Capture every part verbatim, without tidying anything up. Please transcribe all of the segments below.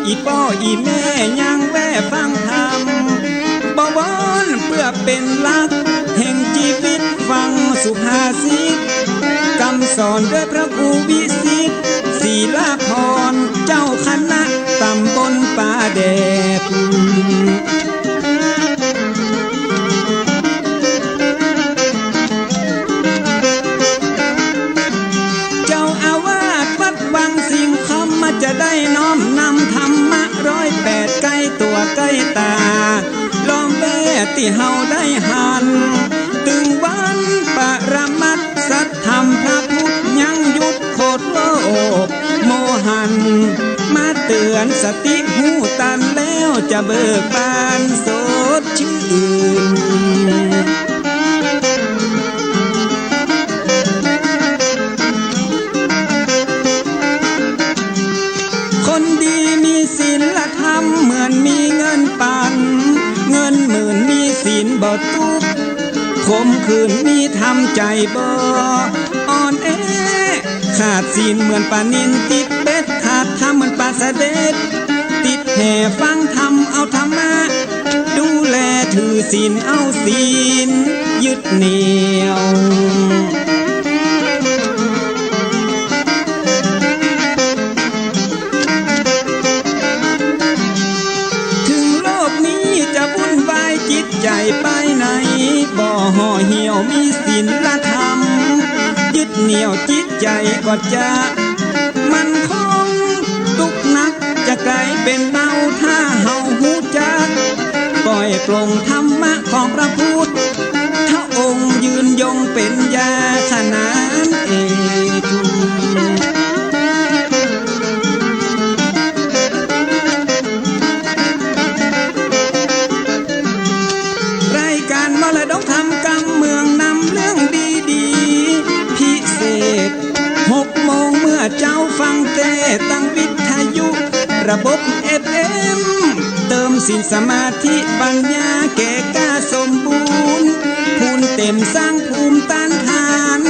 อี่ป้ออี่แม่ยังแว่ฟังธรรม บ่วอนเปื้อเป๋นหลักแห่งจีวิต ฟังสุภาษิต กำสอนโดยพระครูวิสิทธิ์ ศีลาภรณ์ เจ้าคณะตำบลป่าแดด เจ้าอาวาสวัดวังสิงห์คำ จะได้น้อมนำธรรมะร้อยแปดใก้ตั๋วใก้ต๋า ล้อมแวดตี้เฮาได้หัน ตึงวันปรมัตถ์สัตย์ธรรมพระพุทธยังหยุดโขดโลภโมหัน มาเตื๋อนสติฮู้ตันแล้วจะเบิกบานสดชื่น คนดีมีศีลธรรมเหมือนมีเงินปัน เงินหมื่นมีศีลบ่ตุ๊กข์ ขมขื่นมีธรรมใจ๋บ่อ่อนแอ ขาดศีลเหมือนป๋านิลติดเบ็ด ขาดธรรมเหมือนป๋าสะเด็ด ติดแหฟังธรรมเอาธรรมะ ดูแลถือศีลเอาศีลยึดเหนี่ยว ถึงโลกนี้จะวุ่นวายจิตใจ๋ไปไหน บ่ห่อเหี่ยวมีศีลธรรม ยึดเหนี่ยวจิตใจ๋ก็จะมั่นคง ตุ๊กข์หนักจะก๋ายเป๋นเบา ถ้าเฮาฮู้จักปล่อยปลงธรรมะของพระพุทธองค์ ยืนยงเป๋นยาขนานเอก รายก๋านมรดกธรรมกำเมืองนำเรื่องดีๆ พิเศษ หกโมงเมื่อเจ๊าฟังเตสน์ ตังวิทยุระบบเอฟเอ็ม เติมศีลสมาธิปัญญาแก่กล้าสมบูรณ์ ภูนเต็มสร้างภูมิต้านทาน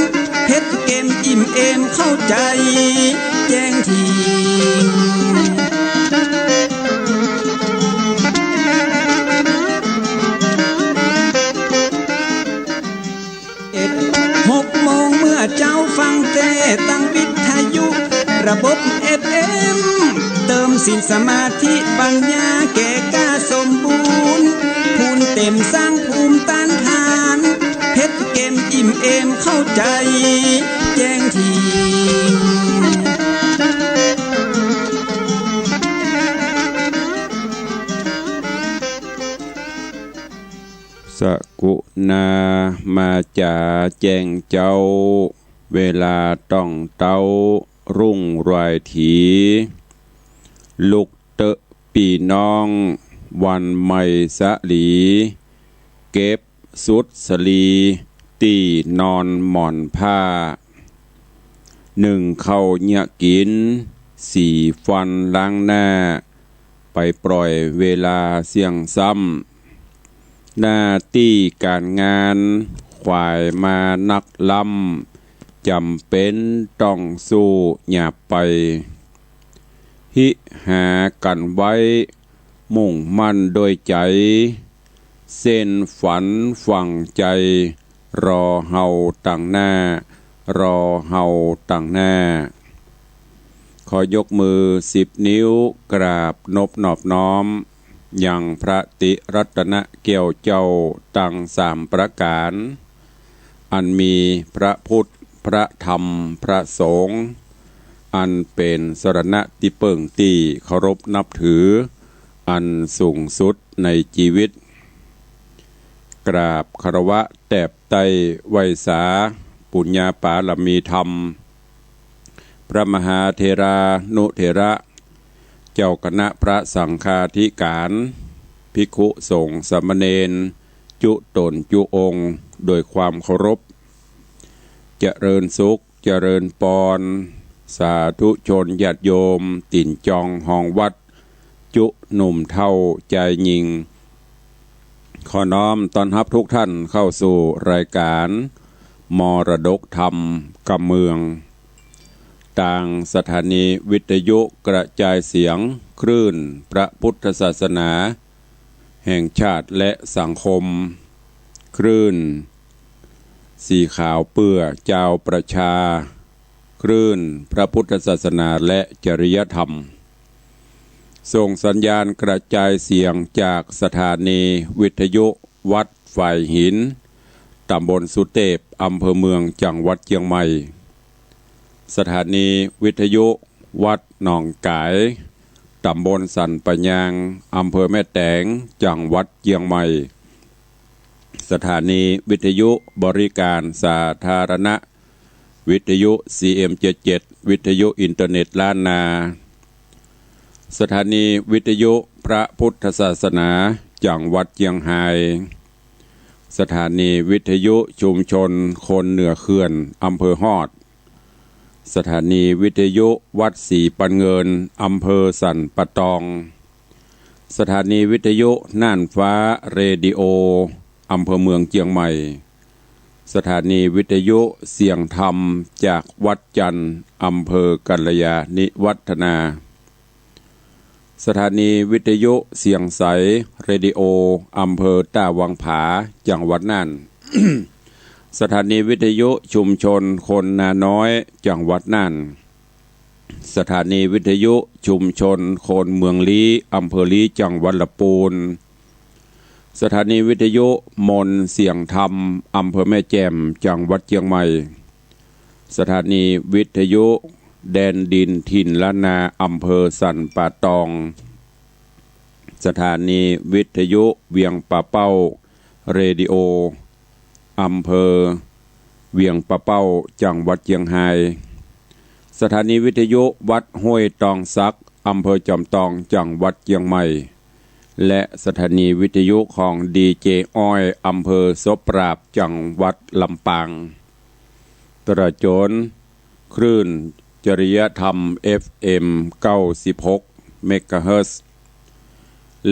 เพ็ดเกมอิ่มเอมเข้าใจ๋แจ้งถิง หกโมงเมื่อเจ๊าฟังเตสน์ ตังวิทยุระบบเอฟเอ็ม เติมศีลสมาธิปัญญาแก่กล้าสมบูรณ์ ภูนเต็มสร้างภูมิต้านทาน เพ็ดเกมอิ่มเอมเข้าใจ๋แจ้งถิง สกุณามาจ๋าแจ้งเจ๊า เวลาต้องเต๊า รุ่งรวยถี ลุกเต๊อะปี้น้อง วันใหม่สะหลี เก็บสุดสะหลี ตี้นอนหมอนผ้า นึ่งข้าวเยียะกิ๋น สีฟันล้างหน้า ไปปล่อยเวลาเสี้ยงซ้ำ หน้าตี้ก๋านงาน ขวายมานักล้ำ จ๋ำเป๋นต้องสู้หยาบไป หิหากั๋นไว้ มุ่งมั่นโดยใจ๋ เส้นฝันฝังใจ๋ รอเฮาตังหน้า รอเฮาตังหน้า ขอยกมือสิบนิ้ว กราบนบนอบน้อม ยังพระติรัตนแก้วเจ้าตังสามประก๋าน อันมีพระพุทธ พระธรรม พระสงฆ์ อันเป๋นสรณะตี้เปิ้งตี้เคารพนับถือ อันสูงสุดในจีวิต กราบคารวะแตบไต้ไหว้สา ปุญญาปารมีธรรม พระมหาเถรานุเถระ เจ้าคณะพระสังฆาธิก๋าน ภิกขุสงฆ์สามเณร จุ๊ต๋นจุ๊องค์ โดยความเคารพ เจริญสุข เจริญปอน สาธุชนญาติโยม ตี๋นจองฮองวัด จุ๊หนุ่มเฒ่าจายญิง ขอน้อมต้อนฮับทุกท่านเข้าสู่รายก๋านมรดกธรรมกำเมือง ตางสถานีวิทยุกระจายเสียงคลื่นพระพุทธศาสนาแห่งชาติและสังคม คลื่นสีขาวเปื้อจาวประชา คลื่นพระพุทธศาสนาและจริยธรรม ส่งสัญญาณกระจายเสียงจากสถานีวิทยุวัดฝายหิน ตำบลสุเตพ อำเภอเมือง จังหวัดเจียงใหม่ สถานีวิทยุวัดหนองก๋าย ตำบลสันป่ายาง อำเภอแม่แตง จังหวัดเจียงใหม่ สถานีวิทยุบริการสาธารณะ วิทยุ ซีเอ็ม เจ็ดเจ็ด วิทยุอินเทอร์เน็ตล้านนา สถานีวิทยุพระพุทธศาสนา จังหวัดเจียงฮาย สถานีวิทยุชุมชนคนเหนือเขื่อน อำเภอฮอด สถานีวิทยุวัดสีปันเงิน อำเภอสันป่าตอง สถานีวิทยุน่านฟ้าเรดิโอ อำเภอเมืองเจียงใหม่ สถานีวิทยุเสียงธรรมจากวัดจันทร์ อำเภอกัลยาณิวัฒนา สถานีวิทยุเสียงใสเรดิโอ อำเภอต้าวังผา จังหวัดน่าน สถานีวิทยุชุมชนคนนาน้อย จังหวัดน่าน สถานีวิทยุชุมชนคนเมืองลี้ อำเภอลี้ จังหวัดละปูน สถานีวิทยุมนต์เสียงธรรม อำเภอแม่แจ่ม จังหวัดเจียงใหม่ สถานีวิทยุแดนดินถิ่นล้านนา อำเภอสันป่าตอง สถานีวิทยุเวียงป่าเป้าเรดิโอ อำเภอเวียงป่าเป้า จังหวัดเจียงฮาย สถานีวิทยุวัดห้วยตองสัก อำเภอจอมตอง จังหวัดเจียงใหม่ และสถานีวิทยุของดีเจอ้อย อำเภอศพปราบ จังหวัดลำปาง ตลอดจ๋นคลื่นจริยธรรม เอฟเอ็ม เก้าสิบหก เมกะเฮิรตซ์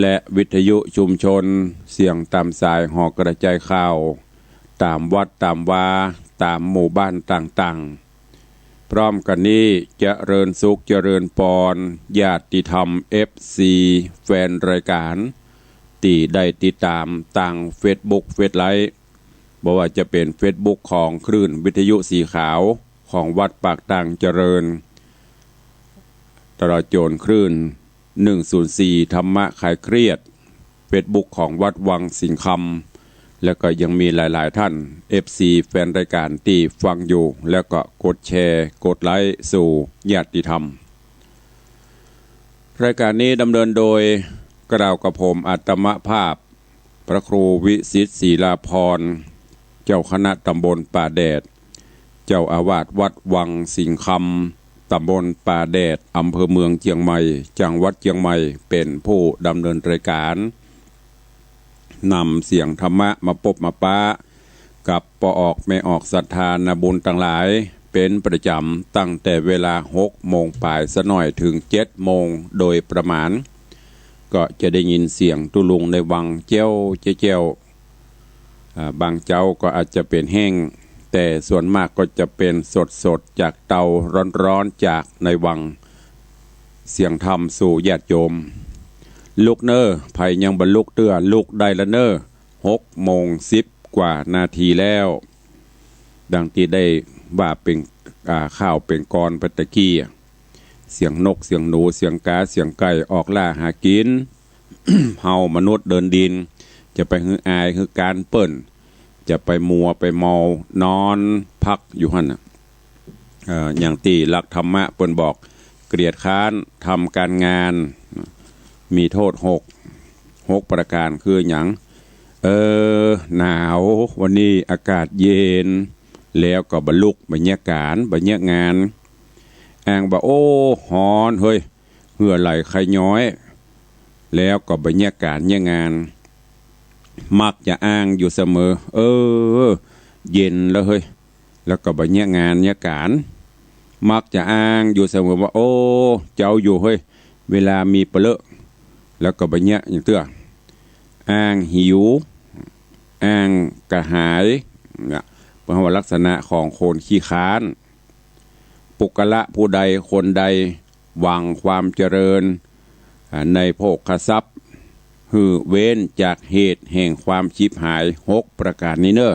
และวิทยุชุมชนเสียงต๋ามสายหอกระจายข่าว ต๋ามวัดต๋ามวา ต๋ามหมู่บ้านต่างๆ พร้อมกั๋นนี้ เจริญสุขเจริญปอน ญาติธรรม เอฟซี แฟนรายก๋าน ตี้ได้ติดต๋ามตางเฟซบุ๊ก เฟซไลฟ์ บ่ว่าจะเป๋นเฟซบุ๊กของคลื่นวิทยุสีขาวของวัดปากตางเจริญ ตลอดจ๋นคลื่น หนึ่งศูนย์สี่ ธรรมะคลายเครียด เฟซบุ๊กของวัดวังสิงห์คำ แล้วก็ยังมีหลายๆ ท่าน เอฟซี แฟนรายก๋านตี้ฟังอยู่ แล้วก็กดแชร์ กดไลค์สู่ญาติธรรม รายก๋านนี้ดำเนินโดย กล่าวกับผมอาตมาภาพ พระครูวิสิทธิ์ ศิลาภรณ์ เจ้าคณะตำบลป่าแดด เจ้าอาวาสวัดวังสิงห์คำ ตำบลป่าแดด อำเภอเมืองเจียงใหม่ จังหวัดเจียงใหม่ เป๋นผู้ดำเนินรายก๋าน นำเสียงธรรมะมาปบมาปะกับป้อออกแม่ออกศรัทธานาบุญตังหลาย เป๋นประจ๋ำตั้งแต่เวลาหกโมงป๋ายสะหน่อยเถิงเจ็ดโมงโดยประมาณ ก็จะได้ยินเสียงตุ๊ลุงในวังแจ้วแจ้ว อ่า บางเจ๊าก็อาจจะเป๋นแห้ง แต่ส่วนมากก็จะเป๋นสดๆ จากเตาร้อนๆ จากในวัง เสียงธรรมสู่ญาติโยม ลุกเน่อ ใผยังบ่ลุกเตื้อ ลุกได้ละเน่อ หกโมงสิบกว่านาทีแล้ว ดังตี้ได้ว่าเป๋น อ่า ข่าวเป๋นกรไปตะกี้ เสียงนก เสียงหนู เสียงก๋า เสียงไก่ออกล่าหากิ๋น เฮามนุษย์เดินดิน จะไปหื้ออายหื้อก๊านเปิ้น จะไปมัวไปเมานอนพักอยู่หั้นน่ะ เอ่อ อย่างตี้หลักธรรมะเปิ้นบอก เกียจคร้านทำการงาน มีโทษหก หกประก๋านคือหยัง เออ หนาว วันนี้อากาศเย็น แล้วก็บ่ลุก บ่เยียะก๋าน บ่เยียะงาน อ้างบ่า โอ้ ฮ้อนเฮ้ย เหื่อไหลไข้ย้อย แล้วก็บ่เยียะก๋านเยียะงาน มักจะอ้างอยู่เสมอ เออ เย็นแล้วเฮ้ย แล้วก็บ่เยียะงานเยียะก๋าน มักจะอ้างอยู่เสมอว่า โอ้ เจ๊าอยู่เฮ้ย เวลามีปะเลอะ แล้วก็บ่เยียะหยังเตื้อ อ้างหิว อ้างกระหาย เนี่ย เพราะว่าลักษณะของคนขี้คร้าน ปุคคละผู้ใดคนใดหวังความเจริญ อ่า ในโภคทรัพย์ หื้อเว้นจากเหตุแห่งความฉิบหายหกประก๋านนี้เน่อ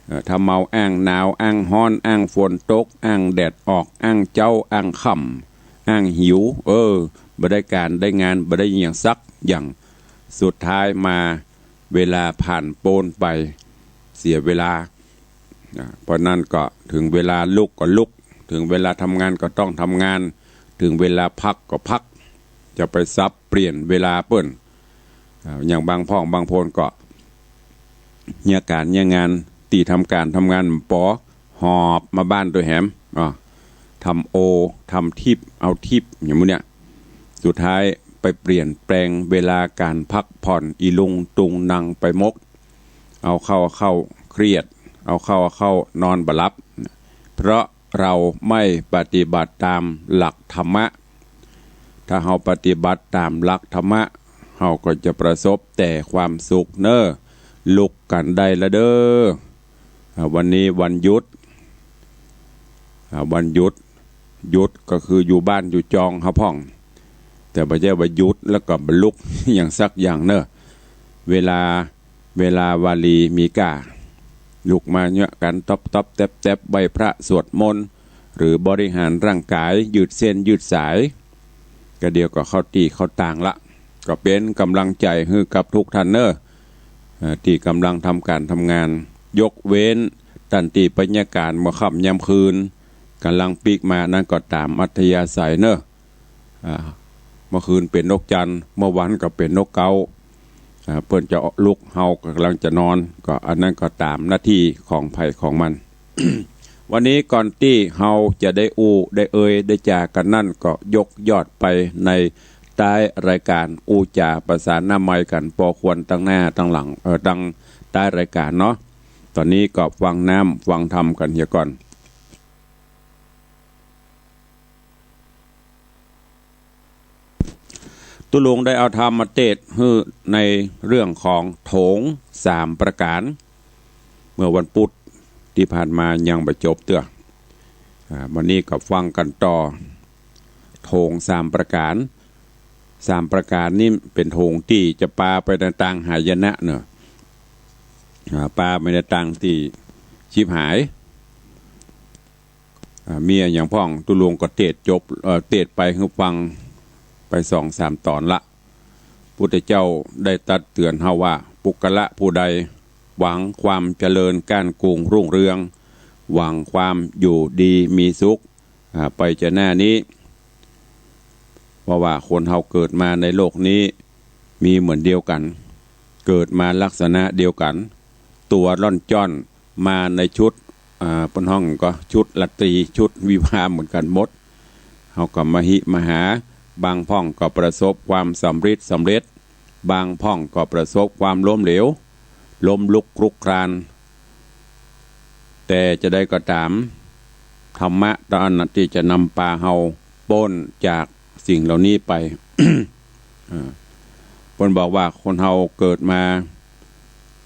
เอ่อ ถ้าเมาอ้างหนาว อ้างฮ้อน อ้างฝนตก อ้างแดดออก อ้างเจ๊า อ้างค่ำ อ้างหิว เออ บ่ได้ก๋านได้งาน บ่ได้หยังสักอย่าง สุดท้ายมาเวลาผ่านป๊นไป เสียเวลา อ่า เพราะนั้นก็ถึงเวลาลุกก็ลุก ถึงเวลาทำงานก็ต้องทำงาน ถึงเวลาพักก็พัก จะไปสับเปลี่ยนเวลาเปิ้น อ่า อย่างบางพ่องบางคนก็ เยียะก๋านเยียะงาน ตี้ทำก๋านทำงานบ่ปอ หอบมาบ้านตวยแหม อ่า ทำโอ ทำทิป เอาทิป อย่างหมู่เนี้ย สุดท้ายไปเปลี่ยนแปลงเวลาก๋านพักผ่อน อีลุงตุงนังไปหมด เอาเข้าเข้าเครียด เอาเข้าเข้านอนบ่หลับ เพราะ เราไม่ปฏิบัติตามหลักธรรมะ ถ้าเฮาปฏิบัติตามหลักธรรมะ เฮาก็จะประสบแต่ความสุขเน่อ ลุกกั๋นได้ละเด้อ อ่า วันนี้วันหยุด อ่า วันหยุด หยุดก็คืออยู่บ้านอยู่จองเฮาพ่อง แต่บ่ใจ้ว่าหยุดแล้วก็บ่ลุกอย่างสักอย่างเน่อ เวลา เวลาวาลีมีก้า ลุกมาเยียะกั๋นต๊อบต๊อบแต๊บแต๊บ ไหว้พระสวดมนต์ หรือบริหารร่างก๋าย ยืดเส้นยืดสาย ก็เดี๋ยวก็เข้าตี้เข้าตางละ ก็เป๋นก๋ำลังใจ๋หื้อกับทุกท่านเน่อ เอ่อ ตี้ก่ำลังทำก๋านทำงาน ยกเว้นต้านตี้ไปเยียะก๋านเมื่อค่ำยามคืน ก่ำลังปิ๊กมา อันนั้นก็ต๋ามอัธยาศัยเน่อ อ่า เมื่อคืนเป๋นนกจันทร์ เมื่อวานก็เป๋นนกเก๊า อ่า เปิ้นจะลุก เฮาก่ำลังจะนอน ก็อันนั้นก็ต๋ามหน้าตี้ของใผของมัน วันนี้ก่อนตี้เฮาจะได้อู้ได้เอ่ยได้จ๋ากั๋นนั้น ก็ยกยอดไปในต๊ายรายก๋าน อู้จ๋าประสานหน้าไมค์กั๋นปอควรตังหน้าตังหลัง เอ่อ ตังต๊ายรายก๋านเนาะ ต๋อนนี้ก็ฟังน้ำฟังธรรมกั๋นเหียก่อน ตุ๊ลุงได้เอาธรรมมาเตสน์หื้อในเรื่องของโถงสามประก๋าน เมื่อวันพุธตี้ผ่านมายังบ่จบเตื้อ อ่า วันนี้ก็ฟังกั๋นต่อ โถงสามประก๋าน สามประก๋านนี้เป๋นโถงตี้จะปาไปในตางหายนะเน่อ อ่า ปาไปในตางตี้ฉิบหาย อ่า มีอะหยังพ่อง ตุ๊ลุงก็เตสน์จบ เอ่อ เตสน์ไปหื้อฟังไปสองสามต๋อนละ พุทธเจ้าได้ตรัสเตื๋อนเฮาว่า ปุคคละผู้ใดหวังความเจริญก้านกูงรุ่งเรือง หวังความอยู่ดีมีสุข อ่า ไปจะหน้านี้ เพราะว่าคนเฮาเกิดมาในโลกนี้มีเหมือนเดียวกั๋น เกิดมาลักษณะเดียวกั๋น ตั๋วล่อนจ้อนมาในชุด อ่า เปิ้นฮ้องก็ชุดราตรี ชุดวิวาห์เหมือนกั๋นหมด เฮาก็มหิมหา บางพ่องก็ประสบความสำริดสำเร็จ บางพ่องก็ประสบความล้มเหลว ล้มลุกคลุกคลาน แต่จะใดก็ต๋าม ธรรมะต๋อนนั้นตี้จะนำปาเฮาป๊นจากสิ่งเหล่านี้ไป อ่า เปิ้นบอกว่าคนเฮาเกิดมา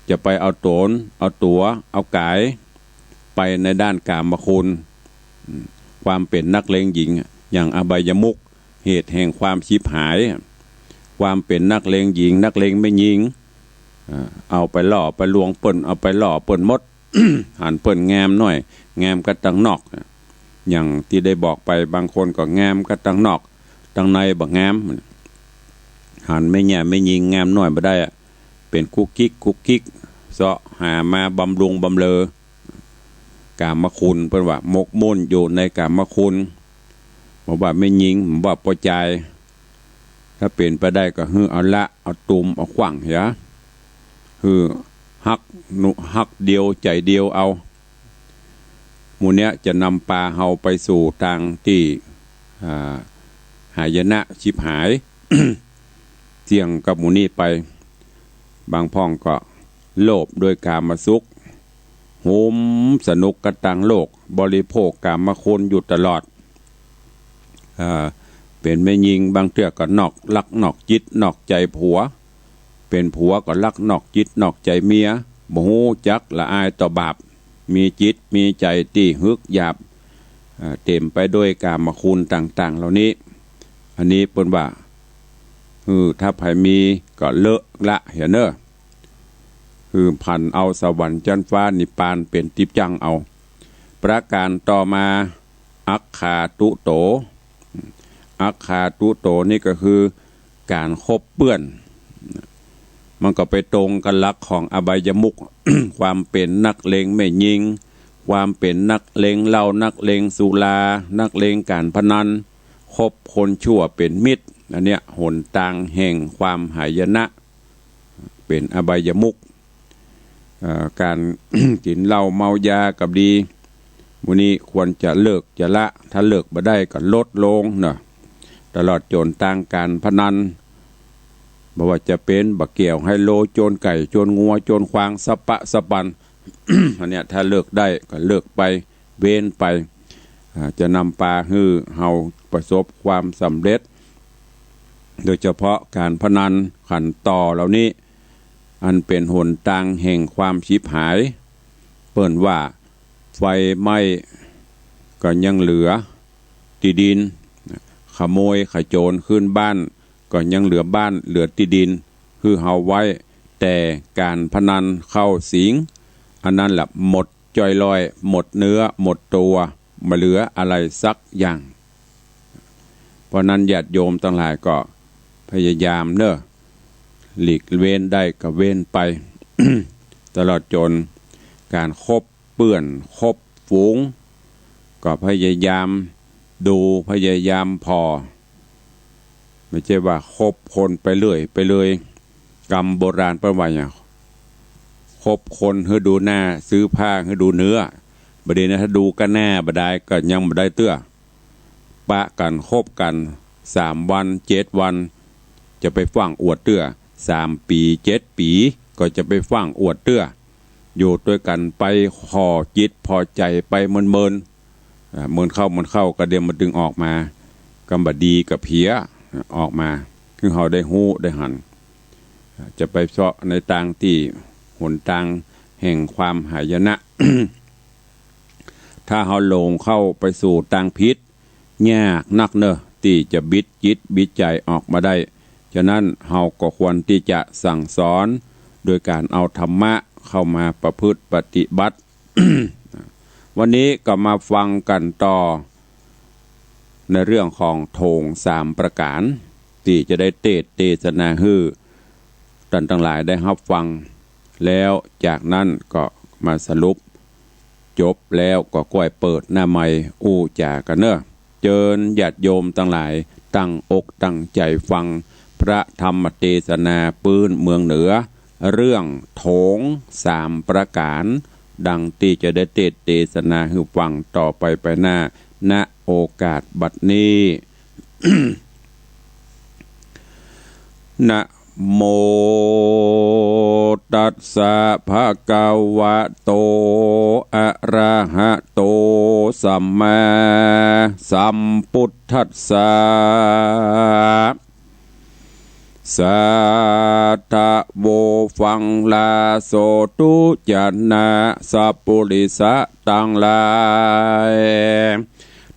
จะไปเอาต๋น เอาตั๋ว เอาก๋าย ไปในด้านกามคุณ อืม ความเป๋นนักเลงหญิง อย่างอบายมุข เหตุแห่งความฉิบหาย ความเป๋นนักเลงหญิง นักเลงแม่ญิง อ่า เอาไปล่อไปลวงเปิ้น เอาไปล่อเปิ้นหมด หันเปิ้นงามหน้อย งามกั๋นตังนอก อย่างตี้ได้บอกไป บางคนก็งามกั๋นตังนอก ตังในบ่งาม หันแม่หญ้าแม่ญิงงามหน้อยบ่ได้อะ เป๋นกุ๊กกิ๊กกุ๊กกิ๊ก เซาะหามาบำรุงบำเรอ กามคุณ เปิ้นว่าหมกมุ่นอยู่ในกามคุณ บ่ว่าแม่ญิง บ่ว่าป้อจาย ถ้าเป๋นไปได้ก็หื้อเอาละ เอาตุม เอาขว้างเหีย หื้อฮักหนุ ฮักเดียวใจ๋เดียวเอา หมู่เนี้ยจะนำปาเฮาไปสู่ตางตี้ อ่า หายนะฉิบหาย เสี่ยงกับหมู่นี้ไป บางพ่องก็โลภโดยกามสุข โหมสนุกกั๋นตังโลก บริโภคกามคุณอยู่ตลอด อ่า เป๋นแม่ญิงบางเตื้อก็นอกลักนอกจิตนอกใจ๋ผัว เป๋นผัวก็ลักนอกจิตนอกใจ๋เมีย บ่ฮู้จักละอายต่อบาป มีจิตมีใจ๋ตี้หึกหยาบ อ่า เต๋มไปด้วยก๋ามคุณต่างๆ เหล่านี้ อันนี้เปิ้นว่า หื้อถ้าใผมีก็เลิกละเหียเน่อ หื้อผันเอาสวรรค์จั๊นฟ้านิพพานเป๋นตี้จั้งเอา ประก๋านต่อมา อัคคาตุโต อัคคาตุโตนี่ก็คือ ก๋านคบเปื้อน มันก็ไปตรงกับหลักของอบายมุข ความเป๋นนักเลงแม่ญิง ความเป๋นนักเลงเหล้า นักเลงสุรา นักเลงก๋านพนัน คบคนชั่วเป๋นมิตร อันเนี้ยหนตางแห่งความหายนะ เป๋นอบายมุข เอ่อ ก๋าน กิ๋นเหล้าเมายาก็บ่ดี หมู่นี้ควรจะเลิกจะละ ถ้าเลิกบ่ได้ก็ลดลงเนาะ ตลอดจ๋นตางก๋านพนัน บ่ว่าจะเป๋นบ่าแก้ว ไฮโล โจนไก่ โจนงัว โจนควาง สะปะสะปัน อันเนี้ยถ้าเลิกได้ก็เลิกไป เว้นไป อ่า จะนำปาหื้อเฮาประสบความสำเร็จ โดยเฉพาะก๋านพนันขันต่อเหล่านี้ อันเป๋นหนตางแห่งความฉิบหาย เปิ้นว่าไฟไหม้ก็ยังเหลือตี้ดิน ขโมยขโจรขึ้นบ้านก็ยังเหลือบ้านเหลือตี้ดินหื้อเฮาไว้ แต่ก๋านพนันเข้าสิง อันนั้นแหละหมดจ้อยล่อย หมดเนื้อหมดตั๋ว บ่เหลืออะไรสักอย่าง เพราะนั้นญาติโยมตังหลายก็พยายามเน่อ หลีกเว้นได้ก็เว้นไป ตลอดจ๋นก๋านคบเปื้อนคบฝูง ก็พยายามดูพยายามผ่อ บ่ใจ้ว่าคบคนไปเรื่อยไปเลย กำโบราณเปิ้นว่าหยัง คบคนหื้อดูหน้า ซื้อผ้าหื้อดูเนื้อ บ่ดีนะ ถ้าดูก้าหน้าบ่ได้ก็ยังบ่ได้เตื้อ ปะกั๋นคบกั๋นสามวันเจ็ดวัน จะไปฟั่งอวดเตื้อ สามปี๋เจ็ดปี๋ ก็จะไปฟั่งอวดเตื้อ อยู่ตวยกั๋นไปผ่อจิตผ่อใจ๋ไปเมินๆ อ่า เมินเข้าเมินเข้าก็เดี๋ยวมันตึงออกมา กำบ่ดีก็เผียออกมา หื้อเฮาได้ฮู้ได้หัน จะไปเซาะในตางตี้หนตางแห่งความหายนะ ถ้าเฮาหลงเข้าไปสู่ตางผิด ยากนักเน่อตี้จะบิดจิตบิดใจ๋ออกมาได้ ฉะนั้นเฮาก็ควรตี้จะสั่งสอน โดยก๋านเอาธรรมะเข้ามาประพฤติปฏิบัติ วันนี้ก็มาฟังกั๋นต่อ ในเรื่องของโถงสามประก๋าน ตี้จะได้เตสน์เตสนาหื้อต้านตังหลายได้ฮับฟัง แล้วจากนั้นก็มาสรุป จบแล้วก็ก้อยเปิดหน้าใหม่ อู้จ๋ากั๋นเน่อ เจิญญาติโยมตังหลายตั้งอกตั้งใจ๋ฟัง พระธรรมเตสนาปื๊นเมืองเหนือ เรื่องโถงสามประก๋าน ดังตี้จะได้เตสน์เตสนาหื้อฟังต่อไปไปหน้า ณ โอกาสบัดนี้ นะโมตัสสะ ภะคะวะโต อะระหะโต สัมมาสัมพุทธัสสะ สาธะโว ฟังลาโสธุ จะนะ สัปปุริสะตังหลาย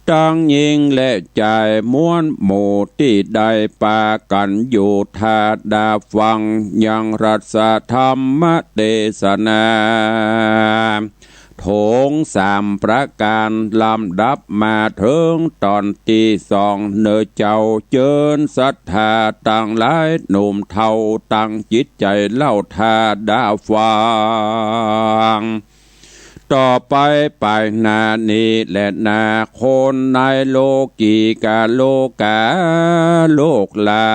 ตังญิงและจาย มวลหมู่ตี้ได้ปากั๋นอยู่ทาดาฟัง ยังรัสธรรมเตสนา โถงสามประก๋าน ลำดับมาเถิงต๋อนตี้สอง เน่อเจ้า เจิญศรัทธาตังหลาย หนุ่มเฒ่าตั้งจิตใจ๋เล่าทาดาฟัง ต่อไปไปหน้านี้แลนา คนในโลกีกาโลกา โลกลา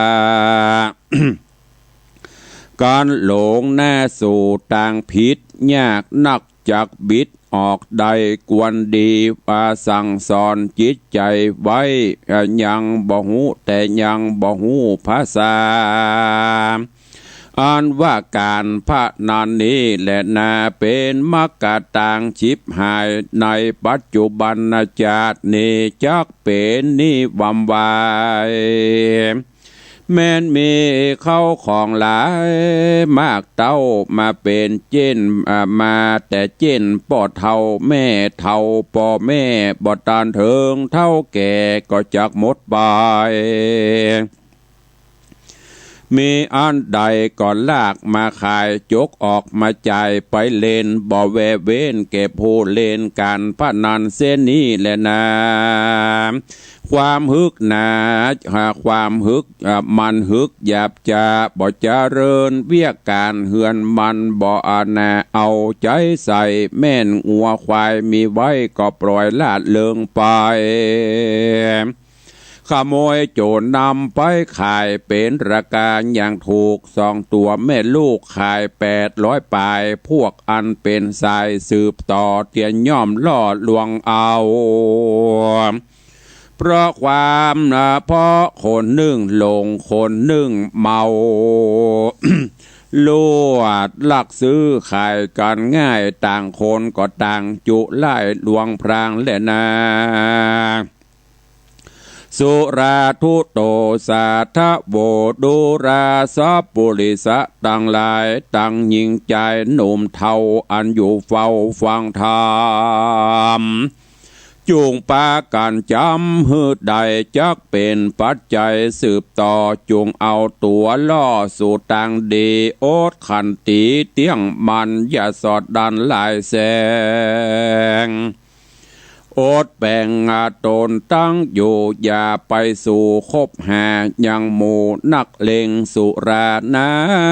ก๋านหลงหน้าสู่ตางผิด ยากนักจักบิดออกได้ ควรดีว่าสั่งสอนจิตใจ๋ไว้ ยังบ่ฮู้ แต่ยังบ่ฮู้ภาษา อันว่าก๋านพนันนี้แลนา เป๋นมรรคตางฉิบหายในปัจจุบันจาตินี้ จักเป๋นนิวำวาย แม้นมีเข้าของหลายมากเต้า มาเป๋นเจ้น อ่า มาแต่เจ้นป้อเฒ่าแม่เฒ่า ป้อแม่บ่ตันเถิงเฒ่าแก่ก็จักหมดไป มีอันใดก็ลากมาขาย จกออกมาจ่ายไปเล่น บ่แวเว้นแก่ผู้เล่นก๋านพนันเส้นนี้แลนา ความฮึกหนา อ่า ความฮึก อ่า มันฮึกหยาบจ๊า บ่เจริญเวียกก๋านเฮือน มันบ่อานาเอาใจ๋ใส่ แม้นงัวควายมีไว้ก็ปล่อยละเลิงไป ขโมยโจ๋รนำไปขายเป๋นราคาอย่างถูก สองตั๋วแม่ลูกขายแปดร้อยปาย พวกอันเป๋นสายสืบต่อเตียนย่อมล่อลวงเอา เพราะความ เพราะคนนึ่งหลงคนนึ่งเมา ลวดลักซื้อขายกั๋นง่าย ต่างคนก็ต่างจุไล่ลวงพรางแลนา สุราทุโตสาทะโว ดูราสัปปุริสะตังหลาย ตังญิงจายหนุ่มเฒ่า อันอยู่เฝ้าฟังธรรม จุ่งปากั๋นจ๋ำหื้อได้ จักเป๋นปัจจัยสืบต่อ จุ่งเอาตั๋วล่อสู่ตางดี อดขันตีเตี้ยงมัน อย่าสอดดันหลายแสง อดแป๋งต๋นตั้งอยู่ อย่าไปสู่คบหายังหมู่นักเลงสุราน้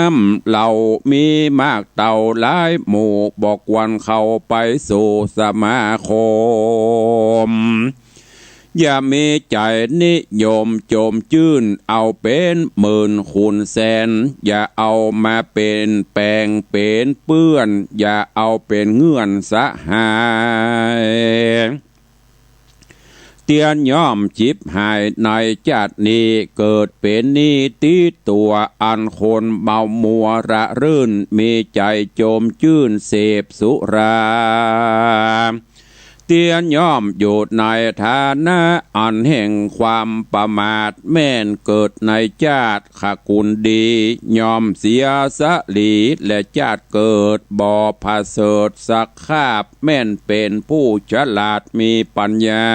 ำเหล้า มีมากเต้าหลายหมู่ บ่ควรเข้าไปสู่สมาคม อย่ามีใจ๋นิยมจมจื้น เอาเป๋นหมื่นขุนแสน อย่าเอามาเป๋นแป๋งเป๋นเปื้อน อย่าเอาเป๋นเงื่อนสหาย เตียนย่อมฉิบหายในจาตินี้ เกิดเป๋นหนี้ตี้ตั๋ว อันคนเมามัวระรื่น มีใจ๋จมจื้นเสพสุรา เตียนย่อมอยู่ในฐานะอันแห่งความประมาท แม้นเกิดในจาติขกุลดี ย่อมเสียสะหลี และจาติเกิดบ่ผะเสริฐสักคาบ แม้นเป๋นผู้ฉลาดมีปัญญา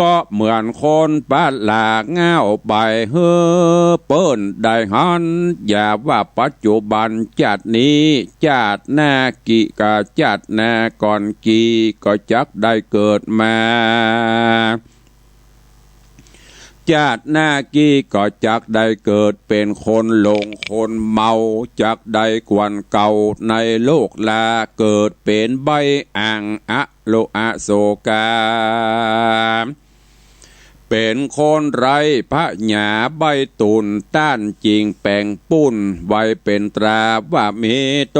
ก็เหมือนคนปะหลาง่าวไปหื้อเปิ้นได้หั้น อย่าว่าปัจจุบันจาตินี้ จาติหน้ากี้กา จาติหน้าก่อนกี้ก็จักได้เกิดมา จาติหน้ากี้ก็จักได้เกิดเป๋นคนหลงคนเมา จักได้กวนเก่าในโลกลา เกิดเป๋นใบ้อ่างอโลอโศกา เป๋นคนไร้ผญา ใบ้ตุนต้านจิ่งแป๋งปุ้น ไว้เป๋นตราว่ามีโต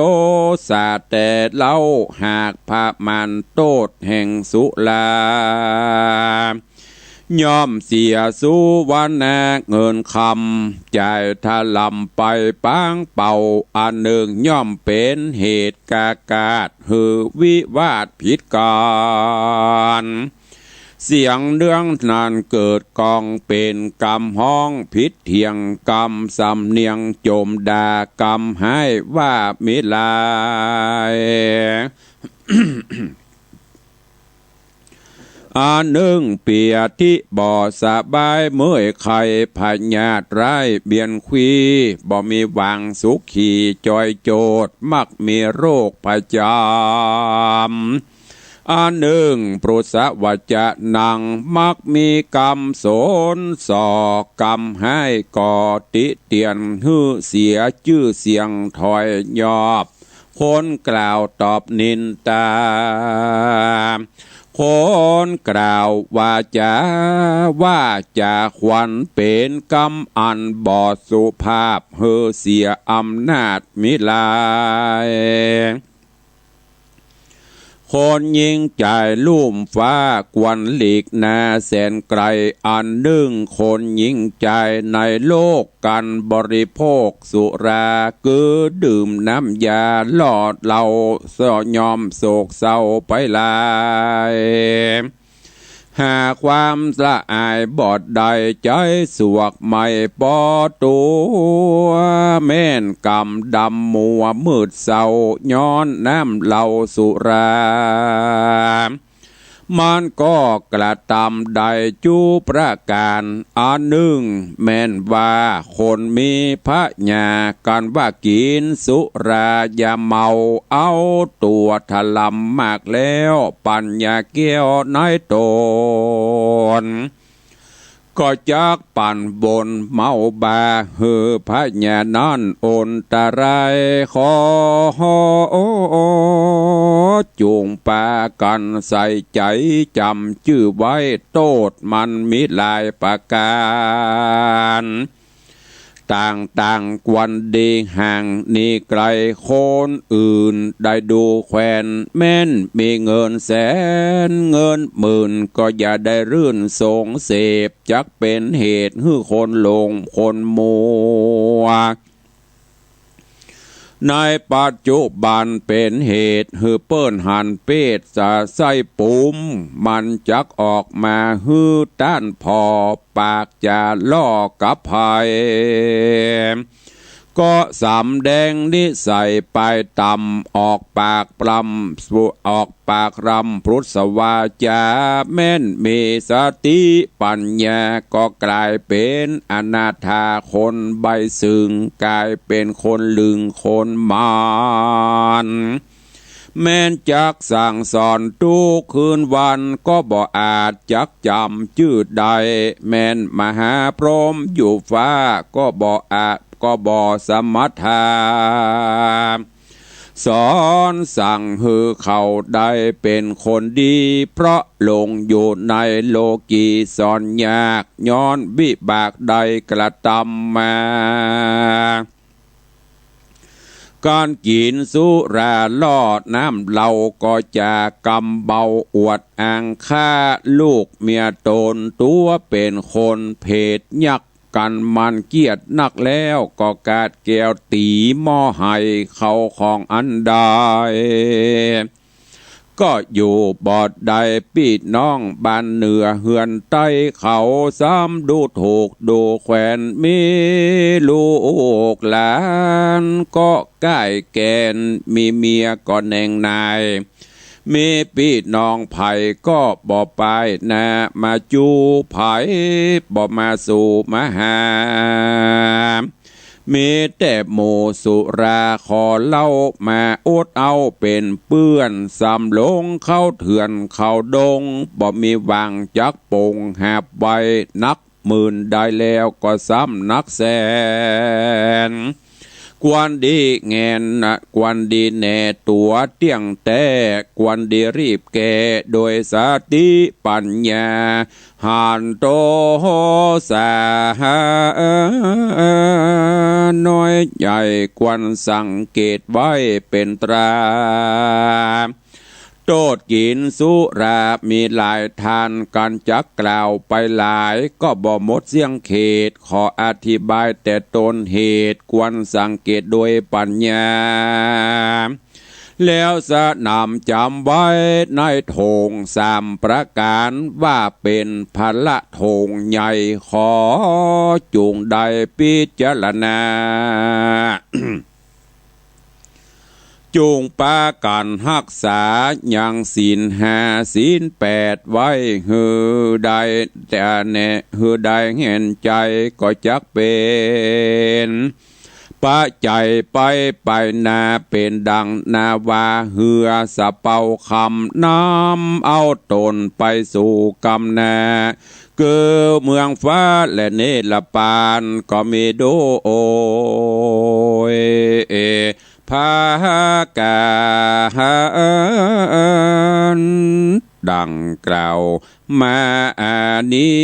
สาแต่เล่า หากประมาณโต้ษแห่งสุรา ย่อมเสียสุวรรณะเงินคำ จ่ายถล่ำไปปางเป่า อันนึ่งย่อมเป๋นเหตุกากาศหื้อวิวาทผิดกั๋น เสียงเรื่องนั้นเกิดก้องเป๋นกำฮ้องผิดเถียง กำสำเนียงจมด่า กำฮ้ายว่ามิลาย อันนึ่งเปียธิบ่สบายเมื่อยไข้ พยาธิร้ายเบียนควี บ่มีหวังสุขีจอยโจทย์ มักมีโรคประจ๋ำ อันนึ่งปรุสวจจะนัง มักมีกำสนส่อ กำฮ้ายก่อติเตียน หื้อเสียจื้อเสียงถอยยอบ คนกล่าวตอบนินตา คนกล่าววาจ๋าว่าจ๋า ควรเป๋นกำอันบ่สุภาพ หื้อเสียอำนาจมิลาย คนยิงใจ๋ลุ่มฟ้า ควรหลีกหน้าแสนไก๋ อันนึ่งคนยิงใจ๋ในโลก กันบริโภคสุรา คือดื่มน้ำยาหลอดเหล้า สยอมโศกเศร้าไปหลาย หาความละอายบ่ได้ ใจ๋สวกไม่ปอตั๋ว แม่นกำดำมัวมืดเศร้า ย้อนน้ำเหล้าสุรา มันก็กระตำได้จุประก๋าน อันนึ่งแม่นว่าคนมีผญา กั๋นว่ากิ๋นสุราอย่าเมา เอาตั๋วถล่ำมากแล้ว ปัญญาแก้วในต๋น ก็จักปั่นบ่นเมาบา หื้อผญานั้นอันตราย ขอจุ่งปากั๋นใส่ใจ๋จ๋ำจื้อไว้ โต้ษมันมีหลายประก๋าน ต่างๆ ควรดีห่างหนีไก๋คนอื่น ได้ดูแควน แม้นมีเงินแสนเงินหมื่น ก็อย่าได้รื่นสงเสพ จักเป๋นเหตุหื้อคนหลงคนมัว ในปัจจุบันเป๋นเหตุหื้อเปิ้นหันเพศจะใส้ปุ๋ม มันจักออกมาหื้อต้านผ่อ ปากจะล่อกับใผ ก็สำแดงนิสัยปายต่ำ ออกปากปล้ำ ออกปากร่ำพรุสวาจา แม้นมีสติปัญญา ก็ก๋ายเป๋นอนาถาคนใบ้ซึ่ง ก๋ายเป๋นคนลึงคนหมาน แม้นจักสั่งสอนกู้คืนวัน ก็บ่อาจจักจ๋ำจื้อได้ แม้นมหาพรหมอยู่ฟ้า ก็บ่อาจ ก็บ่สมรรถา สอนสั่งหื้อเขาได้เป๋นคนดี เพราะหลงอยู่ในโลกีสอนยาก ย้อนวิบากได้กระตำมา ก๋านกิ๋นสุราล่อน้ำเหล้า ก็จะกำเบาอวดอ้างข้าลูกเมียต๋น ตั๋วเป๋นคนเพศยักษ์ กั๋นมันเกลียดนักแล้ว ก็กาดแก้วตี๋หม้อไหเขาของอันใด ก็อยู่บ่ได้ ปี้น้องบ้านเหนือเฮือนใต้เขา ซ้ำดูถูกดูแควน มีลูกหลานก็ก้ายแก่น มีเมียก็แหน่งนาย มีปี้น้องใผก็บ่ปายหน้ามาจู้ใผ บ่มาสู่มาหา มีแต่หมู่สุราขอเหล้ามาอดเอาเป๋นเปื้อน ซ้ำหลงเข้าเถื่อนเข้าดง บ่มีหวังจักปงหาบไว้ นักหมื่นได้แล้วก็ซ้ำนักแสน ควรดีแงนนะ ควรดีแน่ตั๋วเตี้ยงแต๊ ควรดีรีบแก้โดยสติปัญญา หันโตสาน้อยใหญ่ ควรสังเกตไว้เป๋นตรา โต้ษกิ๋นสุรามีหลาย ต้านกั๋นจักกล่าวไปหลาย ก็บ่หมดเสี้ยงเขต ขออธิบายแต่ต้นเหตุ ควรสังเกตโดยปัญญา แล้วสนำจ๋ำไว้ในโถ่งสามประก๋าน ว่าเป๋นพละโถ่งใหญ่ ขอจุ่งได้พิจารณา จุ่งปากั๋นฮักษายังศีลห้าศีลแปดไว้หื้อได้ แต่แน่หื้อได้แหนใจ๋ ก็จักเป๋นปัจจัยไปไปหน้า เป๋นดังนาวาเฮือสะเปาคำ นำเอาต๋นไปสู่กำหน้า คือเมืองฟ้าและนิรพานก็มีโดย ผากั๋นดังกล่าวมานี้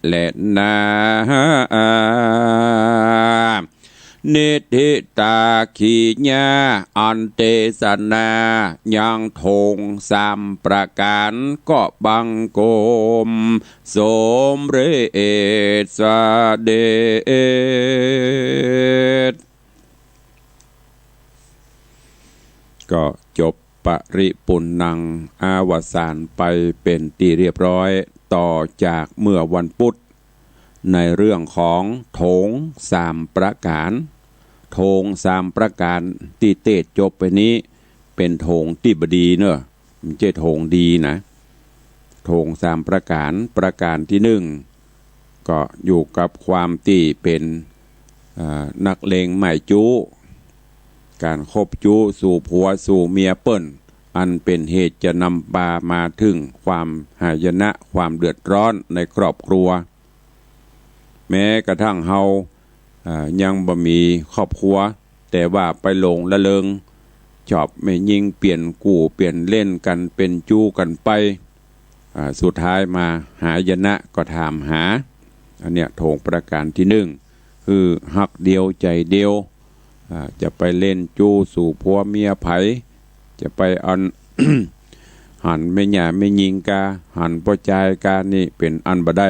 แลนา นิทธิตาขีญา อันเตสนายังโถ่งสามประก๋าน ก็บังคมสมเร็จเสด็จ ก็จบไป ปริปุณณัง อวสานไปเป๋นตี้เรียบร้อย ต่อจากเมื่อวันปุธ ในเรื่องของโถงสามประก๋าน โถงสามประก๋านตี้เตสน์จบไปนี้ เป๋นโถงตี้บ่ดีเนาะ บ่ใจ้โถงดีนะ โถงสามประก๋าน ประก๋านตี้นึ่ง ก็อยู่กับความตี้เป๋น เอ่อ นักเลงใหม่จู๊ ก๋านคบจู๊สู่ผัวสู่เมียเปิ้น อันเป๋นเหตุจะนำปามาเถิงความหายนะ ความเดือดร้อนในครอบครัว แม้กระทั่งเฮา เอ่อ ยังบ่มีครอบครัว แต่ว่าไปหลงละเริง จอบแม่ญิงเปลี่ยนกู้เปลี่ยนเล่นกั๋น เป๋นจู๊กั๋นไป อ่า สุดท้ายมาหายนะก็ถามหา อันเนี้ยโถงประก๋านตี้นึ่ง คือฮักเดียวใจ๋เดียว อ่า จะไปเล่นจู๊สู่ผัวเมียใผ จะไปอัน หันแม่หญ้าแม่ญิงกา หันป้อจายกา นี่เป๋นอันบ่ได้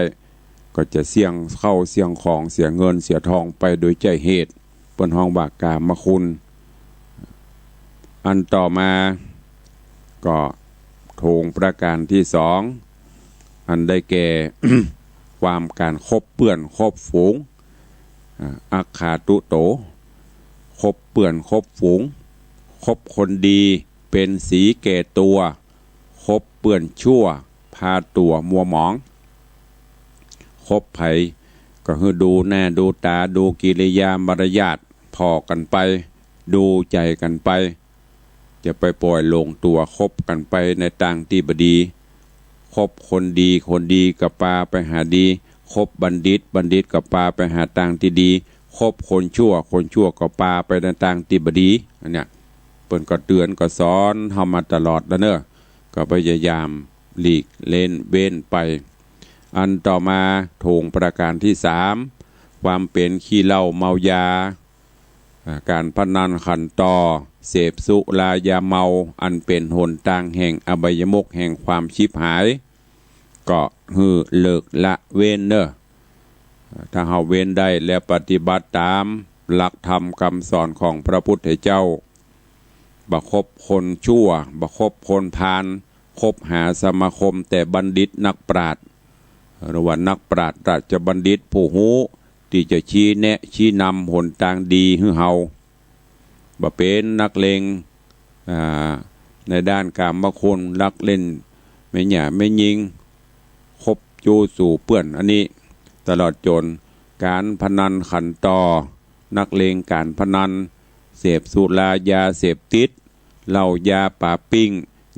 ก็จะเสี้ยงข้าวเสี้ยงของ เสียเงินเสียทองไปโดยใจ้เหตุ เปิ้นฮ้องว่ากามคุณ อันต่อมาก็โถงประก๋านตี้สอง อันได้แก่ ความก๋านคบเปื้อนคบฝูง อ่า อัคคาตุโต คบเปื้อนคบฝูง คบคนดีเป๋นสีแก่ตั๋ว คบเปื้อนชั่วพาตั๋วมัวหมอง คบใผก็หื้อดูหน้าดูต๋า ดูกิริยามารยาทผ่อกั๋นไป ดูใจ๋กั๋นไป จะไปป่อยหลงตั๋วคบกั๋นไปในตางตี้บ่ดี คบคนดี คนดีก็ปาไปหาดี คบบัณฑิต บัณฑิตก็ปาไปหาตางตี้ดี คบคนชั่ว คนชั่วก็ปาไปในตางตี้บ่ดี อันเนี้ย เปิ้นก็เตื๋อนก็สอนเฮามาตลอดแล้วเนาะ ก็พยายามหลีกเล่นเว้นไป อันต่อมาโถงประก๋านตี้สาม ความเป๋นขี้เหล้าเมายา อ่า ก๋านพนันขันต่อ เสพสุรายาเมา อันเป๋นหนตางแห่งอบายมุขแห่งความฉิบหาย ก็หื้อเลิกละเว้นเนาะ ถ้าเฮาเว้นได้แล้วปฏิบัติต๋ามหลักธรรมกำสอนของพระพุทธเจ้า บ่คบคนชั่ว บ่คบคนพาล คบหาสมาคมแต่บัณฑิตนักปราชญ์ หรือว่านักปราชญ์ราชบัณฑิตผู้ฮู้ ตี้จะชี้แนะชี้นำหนตางดีหื้อเฮา บ่เป๋นนักเลง อ่า ในด้านกามคุณ ลักเล่นแม่หญ้าแม่ญิง คบจู๊สู่เปื้อน อันนี้ ตลอดจ๋นก๋านพนันขันต่อ นักเลงก๋านพนัน เสพสุรายาเสพติด เหล้ายาป๋าปิ้ง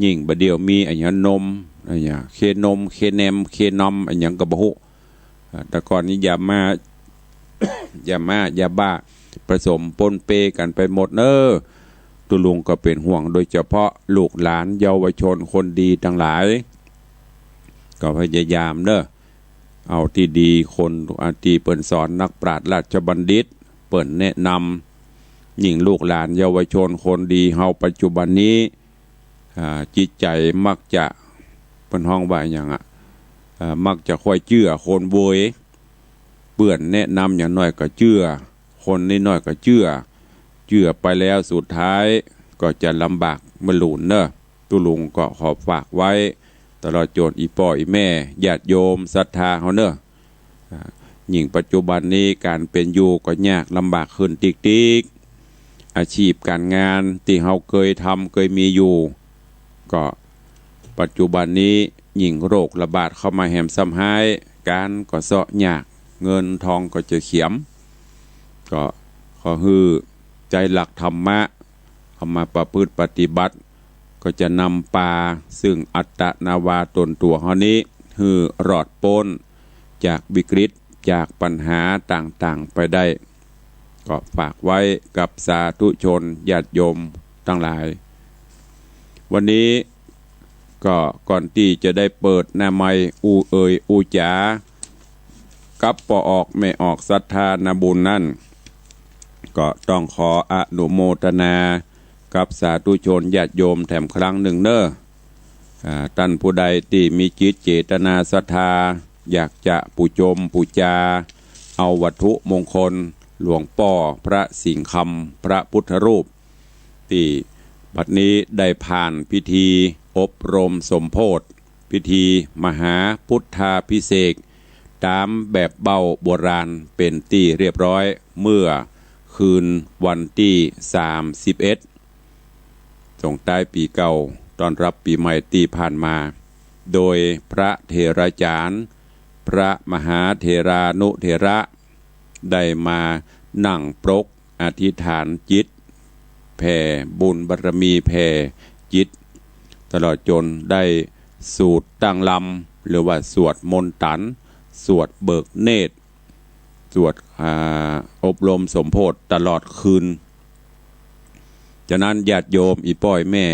ยิ่งบ่าเดี่ยวมีอะหยังนม อะหยังเคนม เคนม เคนอม อะหยังก็บ่ฮู้ อ่า แต่ก่อนนี้ยาม่า ยาม่า ยาบ้า ผสมปนเปกั๋นไปหมดเนาะ ตุ๊ลุงก็เป๋นห่วง โดยเฉพาะลูกหลานเยาวชนคนดีตังหลาย ก็พยายามเนาะ เอาตี้ดี คน อ่า ตี้เปิ้นสอน นักปราชญ์ราชบัณฑิต เปิ้นแนะนำ ยิ่งลูกหลานเยาวชนคนดีเฮาปัจจุบันนี้ อ่า จิตใจ๋มักจะ เปิ้นฮ้องว่าหยังอะ อ่า มักจะค่อยเจื้อคนเวย เปื้อนแนะนำหยังหน้อยก็เจื้อ คนนิดหน้อยก็เจื้อ เจื้อไปแล้วสุดท้ายก็จะลำบากมะลูนเนาะ ตุ๊ลุงก็ขอฝากไว้ ตลอดจ๋นอี่ป้ออี่แม่ ญาติโยมศรัทธาเฮาเนาะ อ่า ยิ่งปัจจุบันนี้ก๋านเป๋นอยู่ก็ยากลำบากขึ้นติ๊กๆ อาชีพก๋านงานตี้เฮาเกยทำเกยมีอยู่ ก็ปัจจุบันนี้ยิ่งโรคระบาดเข้ามาแหมซ้ำฮ้าย ก๋านก็เซาะยาก เงินทองก็จะเขียม ก็ขอหื้อใจ๊หลักธรรมะ เอามาประพฤติปฏิบัติ ก็จะนำปาซึ่งอัตตนาวาต๋นตั๋วเฮานี้ หื้อรอดป๊นจากวิกฤต จากปัญหาต่างๆ ไปได้ ก็ฝากไว้กับสาธุชนญาติโยมตังหลาย วันนี้ก็ก่อนตี้จะได้เปิดหน้าไมค์อู้เอ่ยอู้จ๋า กับป้อออกแม่ออกศรัทธานาบุญนั้น ก็ต้องขออนุโมทนากับสาธุชนญาติโยมแถมครั้งนึ่งเนาะ อ่า ต้านผู้ใดตี้มีจิตเจตนาศรัทธา อยากจะปู๋จมปู๋จา เอาวัตถุมงคลหลวงป้อพระสิงห์คำ พระพุทธรูป ตี้ บัดนี้ได้ผ่านพิธีอบรมสมโภช พิธีมหาพุทธาภิเษก ต๋ามแบบเบ้าโบราณเป๋นตี้เรียบร้อย เมื่อคืนวันตี้สามสิบเอ็ด ส่งท้ายปี๋เก่า ต้อนรับปี๋ใหม่ตี้ผ่านมา โดยพระเถราจ๋ารย์ พระมหาเถรานุเถระ ได้มานั่งปรกอธิษฐานจิต แผ่บุญบารมีแผ่จิต ตลอดจ๋นได้สูตรตั้งลำ หรือว่าสวดมนตั๋น สวดเบิกเนตร สวด อ่า อบรมสมโภชตลอดคืน ฉะนั้นญาติโยมอี่ป้ออี่แม่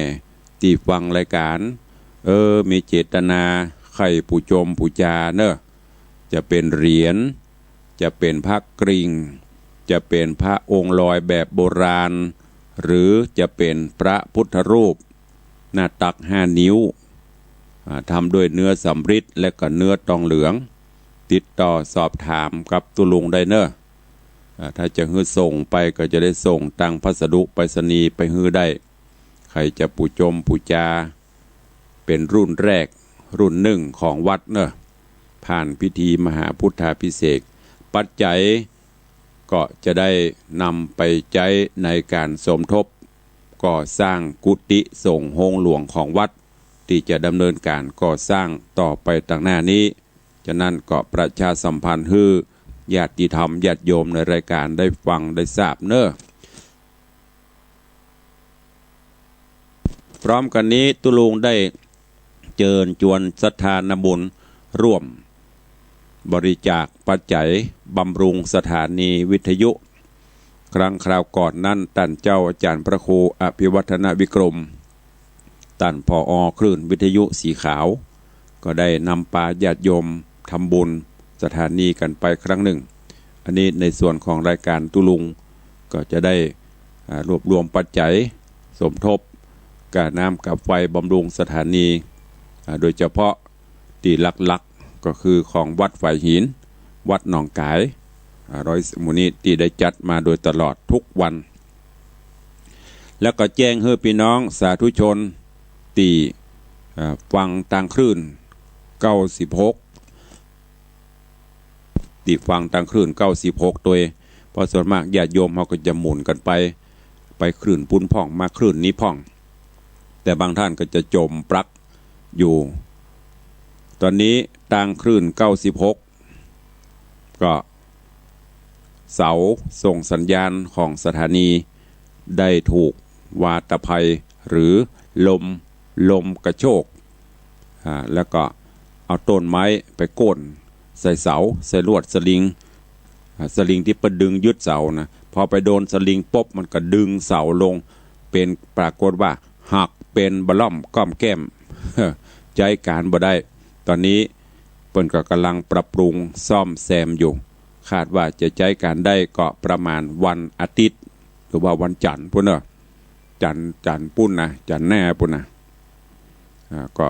ตี้ฟังรายก๋าน เออ มีเจตนาใค่ปู๋จมปู๋จาเน่อ จะเป๋นเหรียญ จะเป๋นพระกริ่ง จะเป๋นพระองค์ลอยแบบโบราณ หรือจะเป๋นพระพุทธรูป หน้าตักห้านิ้ว อ่า ทำด้วยเนื้อสำริดและก็เนื้อตองเหลือง ติดต่อสอบถามกับตุ๊ลุงได้เน่อ อ่า ถ้าจะหื้อส่งไปก็จะได้ส่งตางพัสดุไปรษณีย์ไปหื้อได้ ใค่จะปู๋จมปู๋จา เป๋นรุ่นแรกรุ่นนึ่งของวัดเน่อ ผ่านพิธีมหาพุทธาภิเษก ปัจจัยก็จะได้นำไปใจ๊ในก๋านสมทบก่อสร้างกุฏิสงฆ์โฮงหลวงของวัด ตี้จะดำเนินก๋านก่อสร้างต่อไปตางหน้านี้ ฉะนั้นก็ประชาสัมพันธ์หื้อญาติธรรมญาติโยมในรายก๋านได้ฟังได้ทราบเน่อ พร้อมกั๋นนี้ตุ๊ลุงได้เจิญจวนศรัทธานาบุญร่วมบริจาคปัจจัยบำรุงสถานีวิทยุ ครั้งคราวก่อนนั้นต้านเจ้าอาจ๋ารย์พระครูอภิวัฒนวิกรม ต้าน ผอ คลื่นวิทยุสีขาว ก็ได้นำปาญาติโยมทำบุญสถานีกั๋นไปครั้งนึ่ง อันนี้ในส่วนของรายก๋านตุ๊ลุงก็จะได้ อ่า รวบรวมปัจจัยสมทบ ก้าน้ำก้าไฟบำรุงสถานี อ่า โดยเฉพาะตี้หลักๆ ก็คือของวัดฝายหิน วัดหนองก๋าย อ่า ร้อยหมู่นี้ตี้ได้จัดมาโดยตลอดทุกวัน แล้วก็แจ้งหื้อปี้น้องสาธุชนตี้ อ่า ฟังตางคลื่นเก้าสิบหก ตี้ฟังตางคลื่นเก้าสิบหกตวย เพราะส่วนมากญาติโยมเฮาก็จะหมุนกั๋นไป ไปคลื่นปู๊นพ่อง มาคลื่นนี้พ่อง แต่บางต้านก็จะจ๋มปลั๊กอยู่ ต๋อนนี้ตางคลื่นเก้าสิบหก ก็เสาส่งสัญญาณของสถานีได้ถูกวาตภัยหรือลม ลมกระโชก อ่า แล้วก็เอาต้นไม้ไปโก้นใส่เสา ใส่ลวดสลิง อ่า สลิงตี้เปิ้นดึงยึดเสานะ พอไปโดนสลิงปุ๊บ มันก็ดึงเสาลง เป๋น ปรากฏว่าหักเป๋นบะล่อมก้อมแก้ม ใจ๊ก๋านบ่ได้ ต๋อนนี้เปิ้นก็ก่ำลังปรับปรุงซ่อมแซมอยู่ คาดว่าจะใจ๊ก๋านได้ก็ประมาณวันอาทิตย์ หรือว่าวันจั๋นทร์ปู๊นเน่อ จั๋นทร์ จั๋นทร์ปู๊นนะ จั๋นทร์หน้าปู๊นนะ อ่า ก็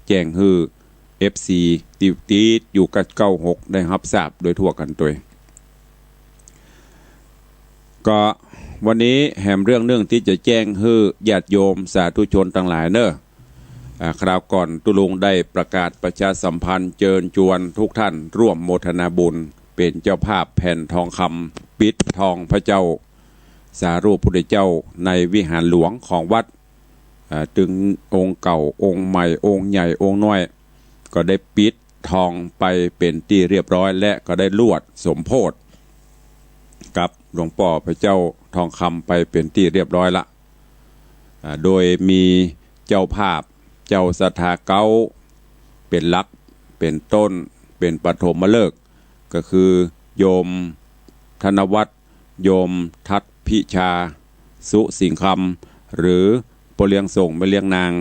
แจ้งหื้อ เอฟซี ตี้ติดอยู่กับเก้าหกได้ฮับทราบโดยทั่วกั๋นตวย ก็วันนี้แหมเรื่องนึ่งตี้จะแจ้งหื้อญาติโยมสาธุชนตังหลายเน่อ อ่า คราวก่อนตุ๊ลุงได้ประกาศประชาสัมพันธ์เจิญจวนทุกท่านร่วมโมทนาบุญ เป๋นเจ้าภาพแผ่นทองคำปิดทองพระเจ้าสารูปพุทธเจ้าในวิหารหลวงของวัด อ่า ตึงองค์เก่า องค์ใหม่ องค์ใหญ่ องค์น้อย ก็ได้ปิดทองไปเป๋นตี้เรียบร้อย และก็ได้ลวดสมโภชกับหลวงป้อพระเจ้าทองคำไปเป๋นตี้เรียบร้อยละ อ่า โดยมีเจ้าภาพ เจ้าศรัทธาเก๊า เป๋นหลัก เป๋นต้น เป๋นปฐมฤกษ์ ก็คือโยมธนวัฒน์ โยมทัศน์พิชา สุสิงคำ หรือป้อเลี้ยงส่งแม่เลี้ยงนาง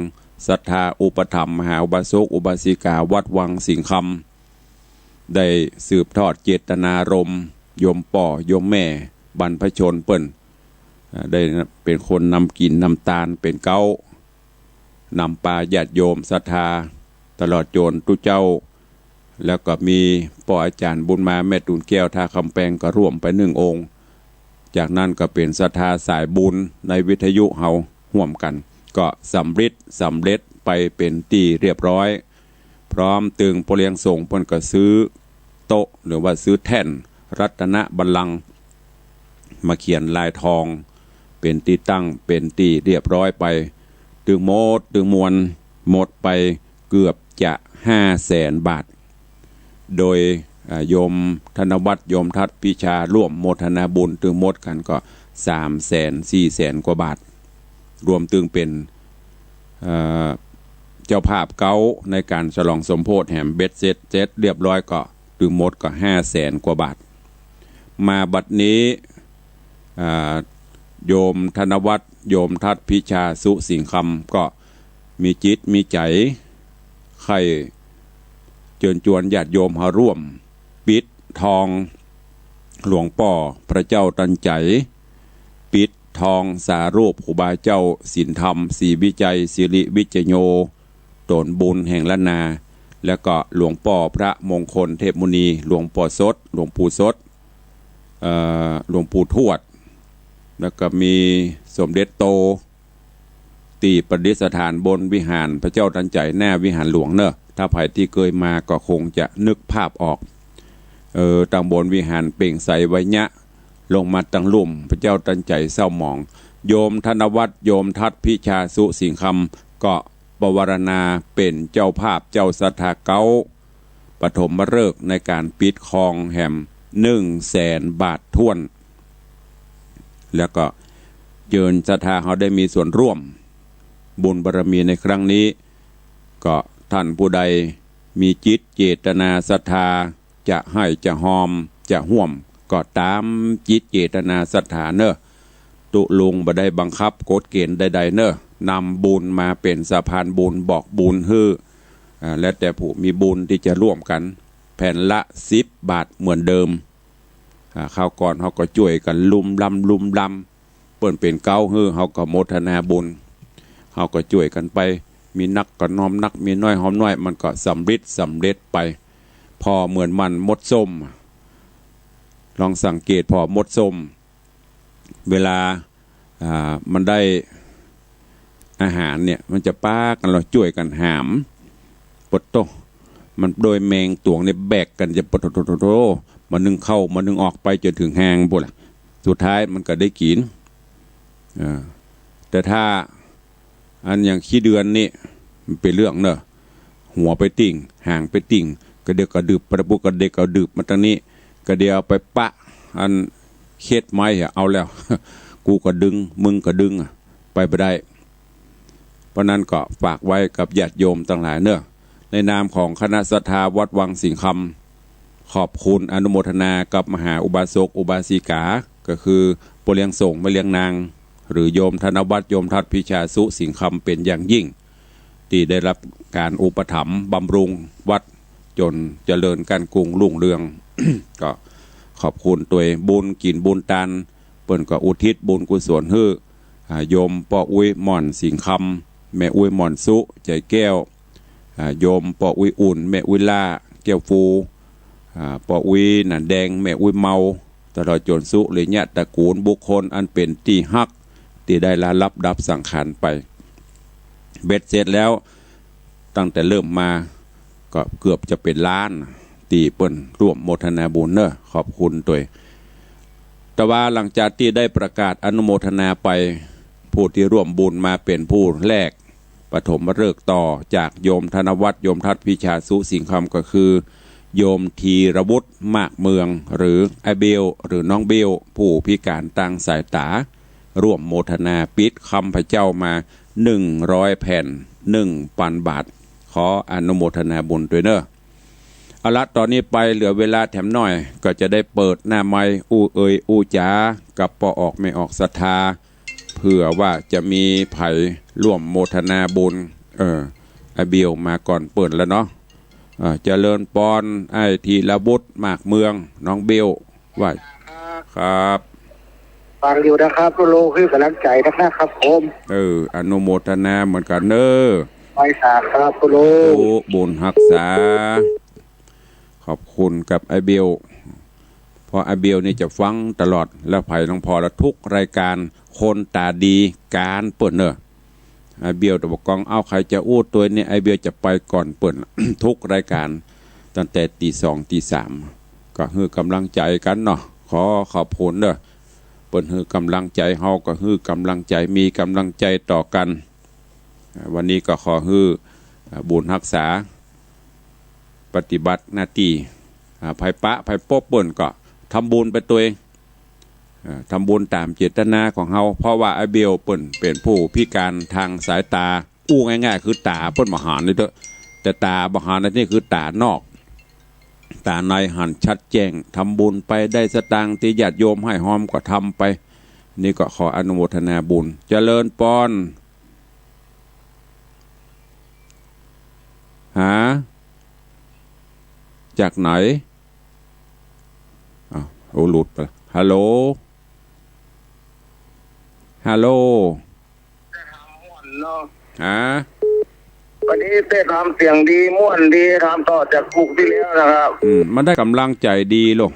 ศรัทธาอุปถัมภ์มหาอุบาสกอุบาสิกาวัดวังสิงคำ ได้สืบทอดเจตนารมณ์ โยมป้อโยมแม่บรรพชนเปิ้น อ่า ได้เป๋นคนนำกิ๋นนำตานเป๋นเก๊า นำปาญาติโยมศรัทธา ตลอดจ๋นตุ๊เจ้า แล้วก็มีป้ออาจ๋ารย์บุญมาแม่ตูนแก้วท่าคำแปงก็ร่วมไปนึ่งองค์ จากนั้นก็เป๋นศรัทธาสายบุญในวิทยุเฮา ร่วมกั๋น ก็สำริดสำเร็จไปเป๋นตี้เรียบร้อย พร้อมตึงป้อเลี้ยงสงฆ์เปิ้นก็ซื้อโต๊ะ หรือว่าซื้อแท่นรัตนบัลลังก์ มาเขียนลายทอง เป๋นตี้ตั้ง เป๋นตี้เรียบร้อยไป ตึงหมดตึงมวล หมดไปเกือบจะห้าแสนบาท โดย อ่า โยมธนวัฒน์ โยมทัศน์พิชา ร่วมโมทนาบุญตึงหมดกั๋นก็สามแสน สี่แสนกว่าบาท รวมตึงเป๋น เอ่อ เจ้าภาพเก๊าในก๋านฉลองสมโภชแหม เบ็ดเสร็จเสร็จเรียบร้อยก็ตึงหมดก็ห้าแสนกว่าบาท มาบัดนี้ อ่า โยมธนวัฒน์ โยมทัศน์พิชา สุสิงห์คำ ก็มีจิตมีใจ๋ใค่เจิญจวนญาติโยมเฮาร่วมปิดทองหลวงป้อพระเจ้าตันใจ๋ ปิดทองสารูปครูบาเจ้าศีลธรรม ศรีวิชัย สิริวิชโย โตนบุญแห่งล้านนา แล้วก็หลวงป้อพระมงคลเทพมุนี หลวงป้อสด หลวงปู่สด เอ่อ หลวงปู่ทวด แล้วก็มีสมเด็จโต ตี้ประดิษฐานบนวิหารพระเจ้าตันใจ๋หน้าวิหารหลวงเนอะ ถ้าใผตี้เกยมาก็คงจะนึกภาพออก เออ ตังบนวิหารเปล่งไสไวญะ ลงมาตังลุ่มพระเจ้าตันใจ๋เศร้าหมอง โยมธนวัฒน์ โยมทัศน์พิชา สุสิงห์คำ ก็ปวารณาเป๋นเจ้าภาพเจ้าศรัทธาเก๊า ปฐมฤกษ์ในก๋านปิดทองแหมหนึ่งแสนบาทถ้วน แล้วก็เจิญศรัทธาเฮาได้มีส่วนร่วมบุญบารมีในครั้งนี้ ก็ท่านผู้ใดมีจิตเจตนาศรัทธา จะให้จะฮอมจะฮ่วม ก็ต๋ามจิตเจตนาศรัทธาเนอะ ตุ๊ลุงบ่ได้บังคับกฎเกณฑ์ใดๆ เนอะ นำบุญมาเป๋นสะพานบุญบอกบุญหื้อ อ่า แล้วแต่ผู้มีบุญตี้จะร่วมกั๋น แผ่นละสิบบาทเหมือนเดิม อ่า คราวก่อนเฮาก็จ้วยกั๋นลุ่มล้ำลุ่มล้ำ เปิ้นเป๋นเก๊าหื้อ เฮาก็โมทนาบุญ เฮาก็จ้วยกั๋นไป มีนักก็น้อมนัก มีน้อยฮอมน้อย มันก็สำริดสำเร็จไป ผ่อเหมือนหมั่นมดส้ม ลองสังเกตผ่อมดส้ม เวลา อ่า มันได้อาหารเนี่ย มันจะปากั๋นลอจ้วยกั๋นหาม ปะโต้ มันโดยแมงต๋วงเนี่ยแบกกั๋นจะปะโต้ มานึ่งเข้ามานึ่งออกไปจ๋นเถิงฮางปู้นแหละ สุดท้ายมันก็ได้กิ๋น อ่า แต่ถ้า อันอย่างขี้เดือนนี่มันเป๋นเรื่องเนอะ หัวไปติ่ง หางไปติ่ง กระเดียวกระดืบไปปู้น กระเดียวกระดืบมาตังนี้ กระเดียวไปปะ อันเข็ดไม้อะ เอาแล้ว กูก็ดึง มึงก็ดึงอะ ไปบ่ได้ เพราะนั้นก็ฝากไว้กับญาติโยมตังหลายเนอะ ในนามของคณะศรัทธาวัดวังสิงห์คำ ขอบคุณอนุโมทนากับมหาอุบาสกอุบาสิกา ก็คือป้อเลี้ยงสงฆ์แม่เลี้ยงนาง หรือโยมธนวัฒน์ โยมทัศน์พิชา สุสิงห์คำ เป๋นอย่างยิ่ง ตี้ได้ฮับก๋านอุปถัมภ์บำรุงวัดจ๋นเจริญก้านกุ้งรุ่งเรือง ก็ขอบคุณตวย บุญกิ๋นบุญตาน เปิ้นก็อุทิศบุญกุศลหื้อ อ่า โยมป้ออุ๊ยหม่อนสิงห์คำ แม่อุ๊ยหม่อนสุ ใจ๋แก้ว อ่า โยมป้ออุ๊ยอุ่น แม่อุ๊ยล่า แก้วฟู อ่า ป้ออุ๊ยหนานแดง แม่อุ๊ยเมา ตลอดจ๋นสุริยะตระกูลบุคคลอันเป๋นตี้ฮัก ตี้ได้ลาลับดับสังขารไป เบ็ดเสร็จแล้ว ตั้งแต่เริ่มมาก็เกือบจะเป๋นล้าน ตี้เปิ้นร่วมโมทนาบุญเนอะ ขอบคุณตวย แต่ว่าหลังจากตี้ได้ประกาศอนุโมทนาไป ผู้ตี้ร่วมบุญมาเป๋นผู้แรก ปฐมฤกษ์ต่อจากโยมธนวัฒน์ โยมทัศน์พิชา สุสิงห์คำ ก็คือ โยมธีรวุฒิ มากเมือง หรือไอ้เบล หรือน้องเบล ผู้พิก๋านตางสายต๋า ร่วมโมทนาปิดคำพระเจ้ามา หนึ่งร้อยแผ่น หนึ่งปันบาท ขออนุโมทนาบุญตวยเนอะ เอาละ ต๋อนนี้ไปเหลือเวลาแถมหน้อย ก็จะได้เปิดหน้าไมค์อู้เอ่ยอู้จ๋ากับป้อออกแม่ออกศรัทธา เผื่อว่าจะมีใผร่วมโมทนาบุญ เออ ไอ้เบลมาก่อนเปิ้นแล้วเนาะ เออ เจริญปอน ไอ้ธีรวุฒิ มากเมือง น้องเบล ว่า ครับ ฟังอยู่นะครับ ทุกโลก หื้อกำลังใจ๋นะครับ ครับผม เออ อนุโมทนาเหมือนกั๋นเนอะ ไหว้สาครับ ทุกโลก โอ้ บุญฮักษา ขอบคุณกับไอ้เบล เพราะไอ้เบลนี่จะฟังตลอด แล้วใผหลวงพ่อละทุกรายการ คนต๋าดี ก๋านเปิ้นเน่อ ไอ้เบลตะบะกอง เอา ใผจะอู้ตวยนี่ ไอ้เบลจะไปก่อนเปิ้น ทุกรายการ ตั้งแต่ตีสอง ตีสาม ก็หื้อก๋ำลังใจ๋กั๋นเนาะ ขอขอบคุณเน่อ เปิ้นหื้อก๋ำลังใจ๋ เฮาก็หื้อก๋ำลังใจ๋ มีก๋ำลังใจ๋ต่อกั๋น อ่า วันนี้ก็ขอหื้อ อ่า บุญฮักษา ปฏิบัติหน้าตี้ อ่า ใผปะใผปบเปิ้นก็ทำบุญไปตวย เอ่อ ทำบุญต๋ามเจตนาของเฮา เพราะว่าไอ้เบลเปิ้นเป๋นผู้พิการตางสายต๋า อู้ง่ายๆ คือต๋าเปิ้นบ่หันนี่เต๊อะ แต่ต๋าบ่หันนี่คือต๋านอก ต๋าในหันชัดแจ้ง ทำบุญไป ได้สตางค์ตี้ญาติโยมให้ฮอมก็ทำไป นี่ก็ขออนุโมทนาบุญ เจริญปอน หา จากไหน อ้าว โอ้ หลุดไปละ ฮัลโหล ฮัลโหล เนาะ ฮะ วันนี้ได้ทำเสียงดี ม่วนดี ทำต่อจากครูที่แล้วนะครับ อืม มันได้ก๋ำลังใจ๋ดีลูก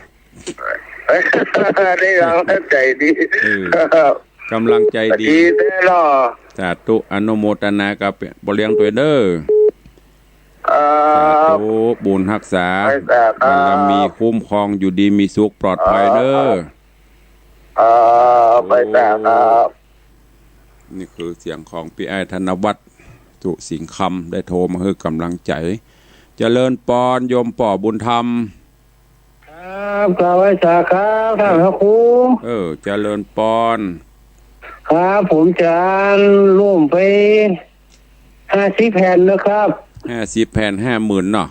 ได้กำลังใจดี เออ ครับ กำลังใจดี ดีแท้เนาะ สาธุ อนุโมทนากับป้อเลี้ยงตวยเน่อ ครับ สาธุ บุญฮักษา ไปสาครับ บารมีคุ้มครอง อยู่ดีมีสุข ปลอดภัยเน่อ ครับ เอ่อ ไปสาครับ นี่คือเสียงของปี้อ้ายธนวัฒน์ สุสิงห์คำ ได้โทรมาหื้อก๋ำลังใจ๋ เจริญปอน โยมป้อบุญธรรม ครับ กราบไหว้สาครับ ท่านพระครู เออ เจริญปอน ครับ ผมจะร่วมไปห้าสิบแผ่นนะครับ ห้าสิบแผ่น ห้าหมื่นเนาะ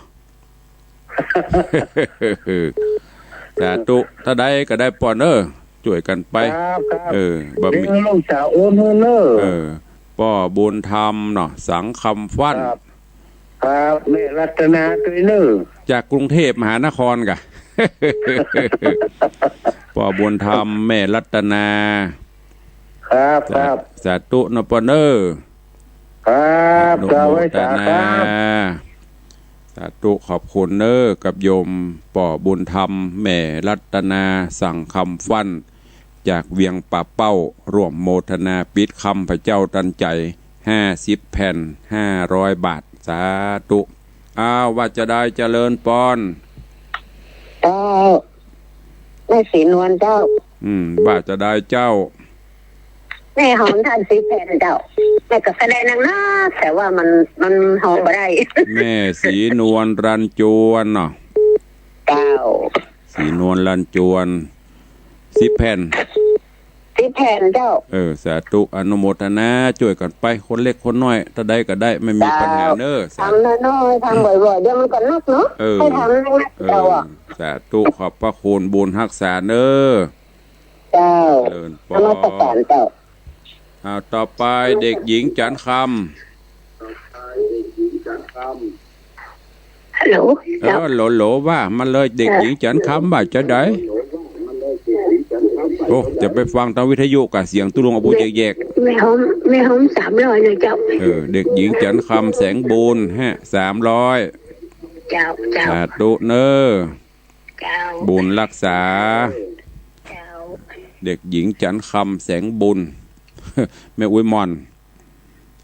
สาธุ เต้าใดก็ได้ปอนเอ้อ จ้วยกั๋นไป ครับ ครับ เออ บ่มี เดี๋ยวลูกสาวโอนให้เน่อ เออ ป้อบุญธรรมเนาะ สังคำฟั่น ครับ ครับ แม่รัตนาตวยเน่อ จากกรุงเทพมหานครก่ะ ป้อบุญธรรม แม่รัตนา ครับ สา ครับ สาธุเนาะปอนเอ้อ ครับ อนุโมทนา สาธุ ขอบคุณเน่อ กับโยมป้อบุญธรรม แม่รัตนา สังคำฟั่น จากเวียงป่าเป้า ร่วมโมทนาปิดคำพระเจ้าตันใจ๋ ห้าสิบแผ่น ห้าร้อยบาท สาธุ อ้าว ว่าจะได้เจริญปอน เจ้า แม่ศรีนวลเจ้า อืม ว่าจะได้เจ้า แม่หอมท่านสิบแผ่นเจ้า แม่ก็แสดงนักนะ แต่ว่ามัน มันหอมบ่ได้ แม่ศรีนวลรันจวนเนาะ เจ้า ศรีนวลรันจวน สิบแผ่น สิบแผ่นเจ้า เออ สาธุ อนุโมทนา จ้วยกั๋นไป คนเล็กคนน้อย เต้าใดก็ได้ บ่มีปัญหาเน่อ เจ้า สาธุ ทำน้อยๆ ทำบ่อยๆ เดี๋ยวมันก็นักเนาะ เออ ค่อยทำนักๆ เออ เจ้าอะ สาธุ ขอบพระคุณ บุญฮักษาเน่อ เจ้า เจริญปอน นมัสการเจ้า อ้าว ต่อไปเด็กหญิงจันทร์คำ ฮัลโหล เออ ฮัลโหล ฮัลโหล ว่ามาเลย เด็กหญิงจันทร์คำ ว่าจะได้ โอ้ จะไปฟังตางวิทยุก่ะ เสียงตุ๊ลุงอะปูแยกๆ แม่หอม แม่หอมสามร้อยนะเจ้า เออ เด็กหญิงจันทร์คำ แสงบุญฮะ สามร้อย เจ้า เจ้า สาธุเน่อ เจ้า บุญฮักษา เจ้า เด็กหญิงจันทร์คำ แสงบุญ แม่อุ๊ยม่อน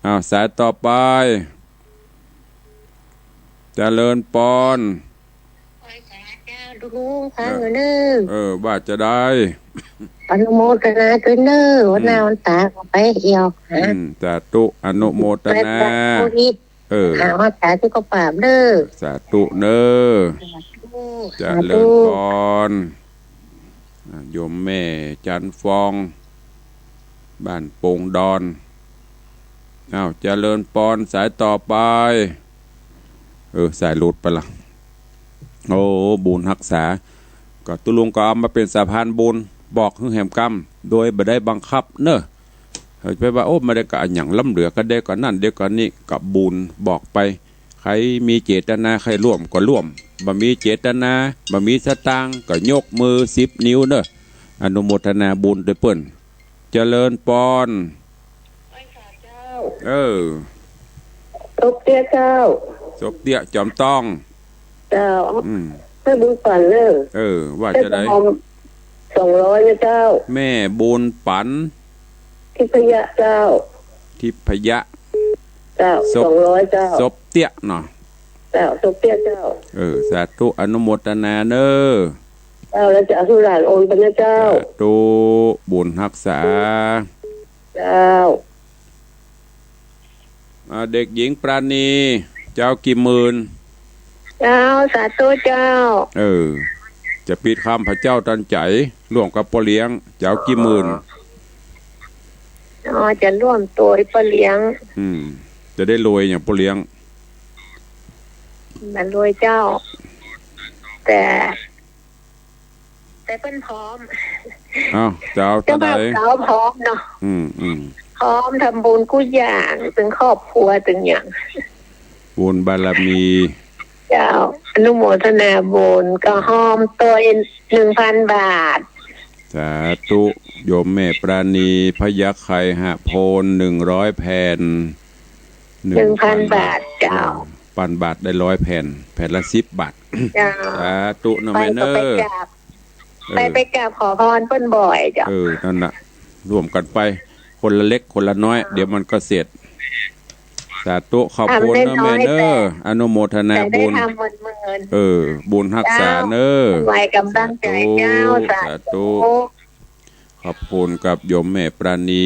อ้าว สายต่อไป เจริญปอน ไหว้สาเจ้าตุ๊ลุง ฟังอยู่เน่อ เออ ว่าจะได้ อนุโมทนาตวยเน่อ วันหน้าวันต๋าก็ไปเอี่ยว อืม สาธุ อนุโมทนา เออ หาว่าสาธุก็ปราบเน่อ สาธุเน่อ สาธุ เจริญปอน สาธุ อ่ะ โยมแม่จันทร์ฟอง บ้านโป่งดอน อ้าว เจริญปอน สายต่อไป เออ สายหลุดไปละ โอ้ บุญฮักษา ก็ตุ๊ลุงก็เอามาเป๋นสะพานบุญ บอกหื้อแหมกำ โดยบ่ได้บังคับเน่อ เฮาจะไปว่า โอ้ บ่ได้ก็อะหยังล้ำเหลือ ก็ได้ก็อันนั้น ได้ก็อันนี้ ก็บุญบอกไป ใผมีเจตนาใค่ร่วมก็ร่วม บ่มีเจตนา บ่มีสตางค์ก็ยกมือสิบนิ้วเน่อ อนุโมทนาบุญตวยเปิ้น เจริญปอน ไหว้สาเจ้า เออ ศพเตี้ยเจ้า ศพเตี้ยจอมต้อง เจ้า อืม แม่บุญขวัญเน่อ เออ ว่าจะได้ แม่หอม สองร้อยนะเจ้า แม่บุญปั๋น ทิพยะเจ้า ทิพยะ เจ้า ศพ สองร้อยเจ้า ศพเตี้ยเนาะ เจ้า ศพเตี้ยเจ้า เออ สาธุ อนุโมทนาเน้อ เจ้า แล้วจะหื้อหลานโอนไปนะเจ้า สาธุ บุญฮักษา เจ้า อ่า เด็กหญิงปราณี จะเอากี่หมื่น เจ้า สาธุเจ้า เออ จะปิดคำผะเจ้าตันใจ๋ ร่วมกับป้อเลี้ยง จะเอากี่หมื่น อ๋อ จะร่วมโตยป้อเลี้ยง อืม จะได้รวยอย่างป้อเลี้ยง บ่รวยเจ้า แต่ แต่เปิ้นพร้อม อ้าว จะเอาตาใด เจ้าบ่าวสาวพร้อมเนาะ อืม อืม พร้อมทำบุญกู้อย่าง ตึงครอบครัว ตึงอย่าง บุญบารมี เจ้า อนุโมทนาบุญ ก็ฮอมโตยหนึ่งพันบาท สาธุ โยมแม่ปราณี พยัคฆ์ไคหพล หนึ่งร้อยแผ่น หนึ่งพันบาท เจ้า ปันบาทได้ร้อยแผ่น แผ่นละสิบบาท เจ้า สาธุนะแม่เน้อ ไปก็ไปกราบ เออ ไป ไปกราบขอพรเปิ้นบ่อยเจ้า เออ นั่นน่ะ ร่วมกันไป คนละเล็กคนละน้อย เดี๋ยวมันก็เสร็จ สาธุ ขอบคุณเน้อแม่เน้อ อนุโมทนาบุญ เออ บุญฮักษาเน้อ ไหว้กำลังใจ๋เจ้า สาธุ สาธุ ขอบคุณกับโยมแม่ปราณี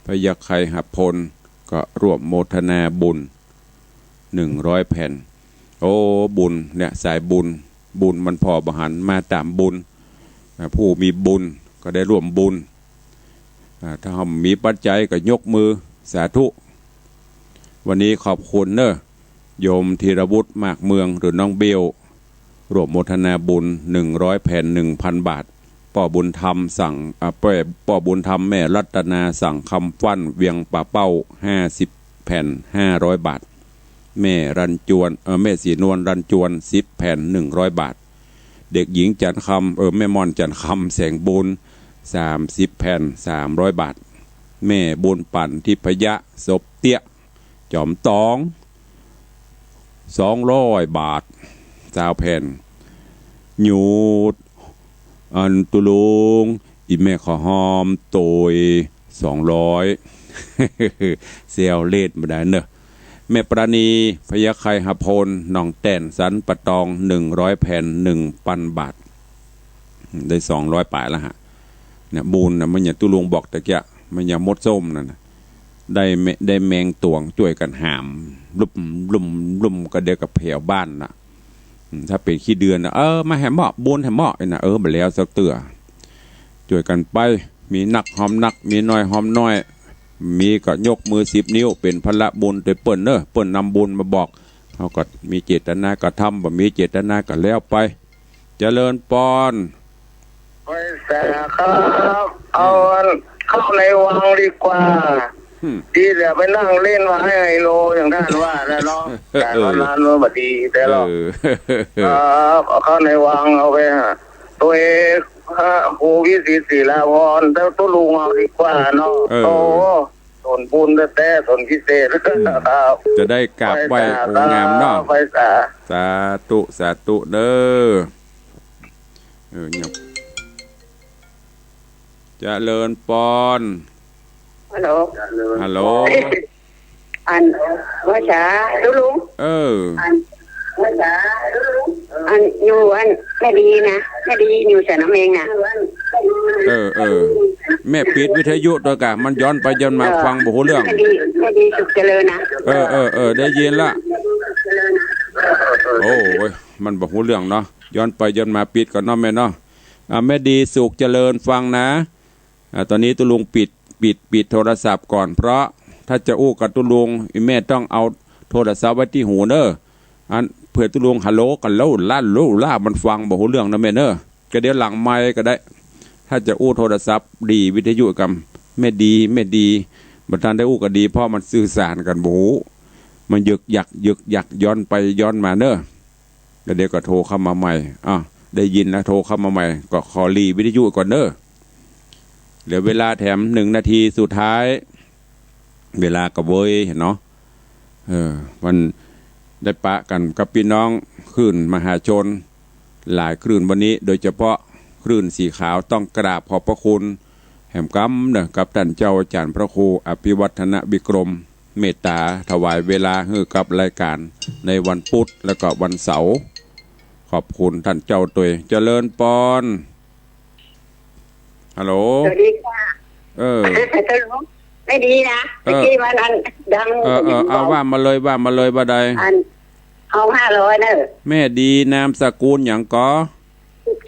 พยัคฆ์ไคหพล ก็ร่วมโมทนาบุญ หนึ่งร้อยแผ่น โอ้ บุญเนี่ย สายบุญ บุญมันผ่อบ่หัน มาต๋ามบุญ อ่า ผู้มีบุญก็ได้ร่วมบุญ อ่า ถ้าเฮามีปัจจัยก็ยกมือ สาธุ วันนี้ขอบคุณเน้อ โยมธีรวุฒิ มากเมือง หรือน้องเบล ร่วมโมทนาบุญ หนึ่งร้อยแผ่น หนึ่งพันบาท ป้อบุญธรรม สัง อ่า ป้อ ป้อบุญธรรม แม่รัตนา สังคำฟั่น เวียงป่าเป้า ห้าสิบแผ่น ห้าร้อยบาท แม่รันจวน เอ่อ แม่ศรีนวล รันจวน สิบแผ่น หนึ่งร้อยบาท เด็กหญิงจันทร์คำ เอ่อ แม่ม่อนจันทร์คำ แสงบุญ สามสิบแผ่น สามร้อยบาท แม่บุญปั๋น ทิพยะ ศพเตี้ย จ๋อมตอง สองร้อยบาท ซาวแผ่น หยุด อันตุ๊ลุง อี่แม่ข้าวหอมโตย สองร้อย แซวเล่นบ่ได้เนอะ แม่ปราณี พยัคฆ์ไคหพล หนองแต่น สันป่าตอง หนึ่งร้อยแผ่น หนึ่งปันบาท ได้สองร้อยป๋ายแล้วฮะ เนี่ย บุญน่ะ มันอย่างตุ๊ลุงบอกตะเกียะ มันอย่างมดส้มนั่นน่ะ ได้แม- ได้แมงตวงจ้วยกั๋นหาม ลุ่มลุ่มลุ่ม ก็เดียวกับแผวบ้านน่ะ อืม ถ้าเป๋นขี้เดือนน่ะ เออ มาแหมเมาะ บุญแหมเมาะ ไอ้น่ะ เออ บ่แล้วสักเตื้อ จ้วยกั๋นไป มีนักหอมนัก มีน้อยหอมน้อย มีก็ยกมือสิบนิ้ว เป๋นพละบุญโตยเปิ้นเน้อ เปิ้นนำบุญมาบอก เฮาก็มีเจตนากระทำ บ่มีเจตนาก็แล้วไป เจริญปอน ไหว้สาครับ เอาอันเข้าในวังดีกว่า อืม ดีแล้วไปนั่งเล่นไพ่ไฮโลอย่างท่านว่านะเนาะ เออ แต่ตอนนั้นมันบ่ดีแต่หรอก เออ ครับ เอาเข้าในวัง เอาไปหาตัวเอง ฮะ ครูวิสิทธิ์ ศิลาภรณ์ แล้วตุ๊ลุงเอาดีกว่าเนาะ เออ โอ้ สนบุญแต๊ๆ สนพิเศษ อืม ครับ จะได้กราบไหว้ ไหว้สา องค์งามเนาะ ไหว้สา สาธุ สาธุเด้อ เออ เงียบ เจริญปอน ฮัลโหล ฮัลโหล อัน ไหว้สาตุ๊ลุง เออ อัน ไหว้สาตุ๊ลุง อัน อยู่อัน แม่ดีนะ แม่ดีอยู่สันน้ำเองนะ เออ เออ แม่ปิดวิทยุโตยก่า มันย้อนไปย้อนมา เออ ฟังบ่ฮู้เรื่อง แม่ดี แม่ดีสุขเจริญนะ เออ เออ เออ ได้ยินละ โอ้ย มันบ่ฮู้เรื่องเนาะ ย้อนไปย้อนมา ปิดก่อนเนาะแม่เนาะ อ่ะ แม่ดีสุขเจริญฟังนะ อ่า ตอนนี้ตุ๊ลุงปิด ปิด ปิดโทรศัพท์ก่อน เพราะถ้าจะอู้กับตุ๊ลุง อี่แม่ต้องเอาโทรศัพท์ไว้ตี้หูเน้อ อันเผื่อตุ๊ลุงฮัลโหลกันแล้วลั่นลู่ล่า มันฟังบ่ฮู้เรื่องนะแม่เน้อ ก็เดี๋ยวหลังไมค์ก็ได้ ถ้าจะอู้โทรศัพท์ดีวิทยุกับแม่ดี แม่ดี บ่ทันได้อู้ก็ดี เพราะมันสื่อสารกันบ่ฮู้ มันยึกยักยึกยักย้อนไปย้อนมาเน้อ แล้วเดี๋ยวก็โทรเข้ามาใหม่ อ่ะ ได้ยินแล้วโทรเข้ามาใหม่ ก็ขอหลีวิทยุก่อนเน้อ เหลือเวลาแถมหนึ่งนาทีสุดท้าย เวลาก็เว้ยเนาะ เออ มันได้ปะกั๋นกับปี้น้องคลื่นมหาชน หลายคลื่นวันนี้ โดยเฉพาะ ปลื่นสีขาว ต้องกราบขอบพระคุณแหมกำเน่อ กับต้านเจ้าอาจ๋ารย์พระครูอภิวัฒนวิกรม เมตต๋าถวายเวลาหื้อกับรายก๋านในวันปุธแล้วก็วันเสาร์ ขอบคุณต้านเจ้าตวย เจริญปอน ฮัลโหล สวัสดีค่ะ เออ ฮัลโหล แม่ดีนะ เออ เมื่อกี้วันนั้นดัง เออ เออ เอา ว่ามาเลย ว่ามาเลย ว่าใด อัน เอาห้าร้อยเน่อ แม่ดี นามสกุลหยังก่อ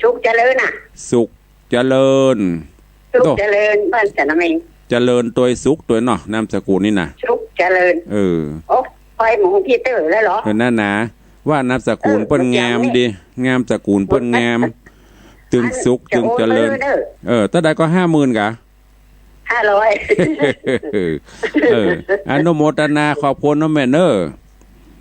สุขเจริญน่ะ สุขเจริญ สุขเจริญ บ้านสันนามิง เจริญตวยสุขตวยเนาะ นามสกุลนี่นะ สุขเจริญ เออ โอ้ ไปหมู่พี่เต๋อแล้วเหรอ เออ นั่นนะ ว่านามสกุลเปิ้นงามดี เออ นามสกุลเปิ้นงาม ตึงสุข อัน ตึงเจริญ จะโอนไปเลยเด้อ เออ เต้าใดก่อ ห้าหมื่นก่อ ห้าร้อย เออ อนุโมทนาขอบคุณเนาะแม่เนาะ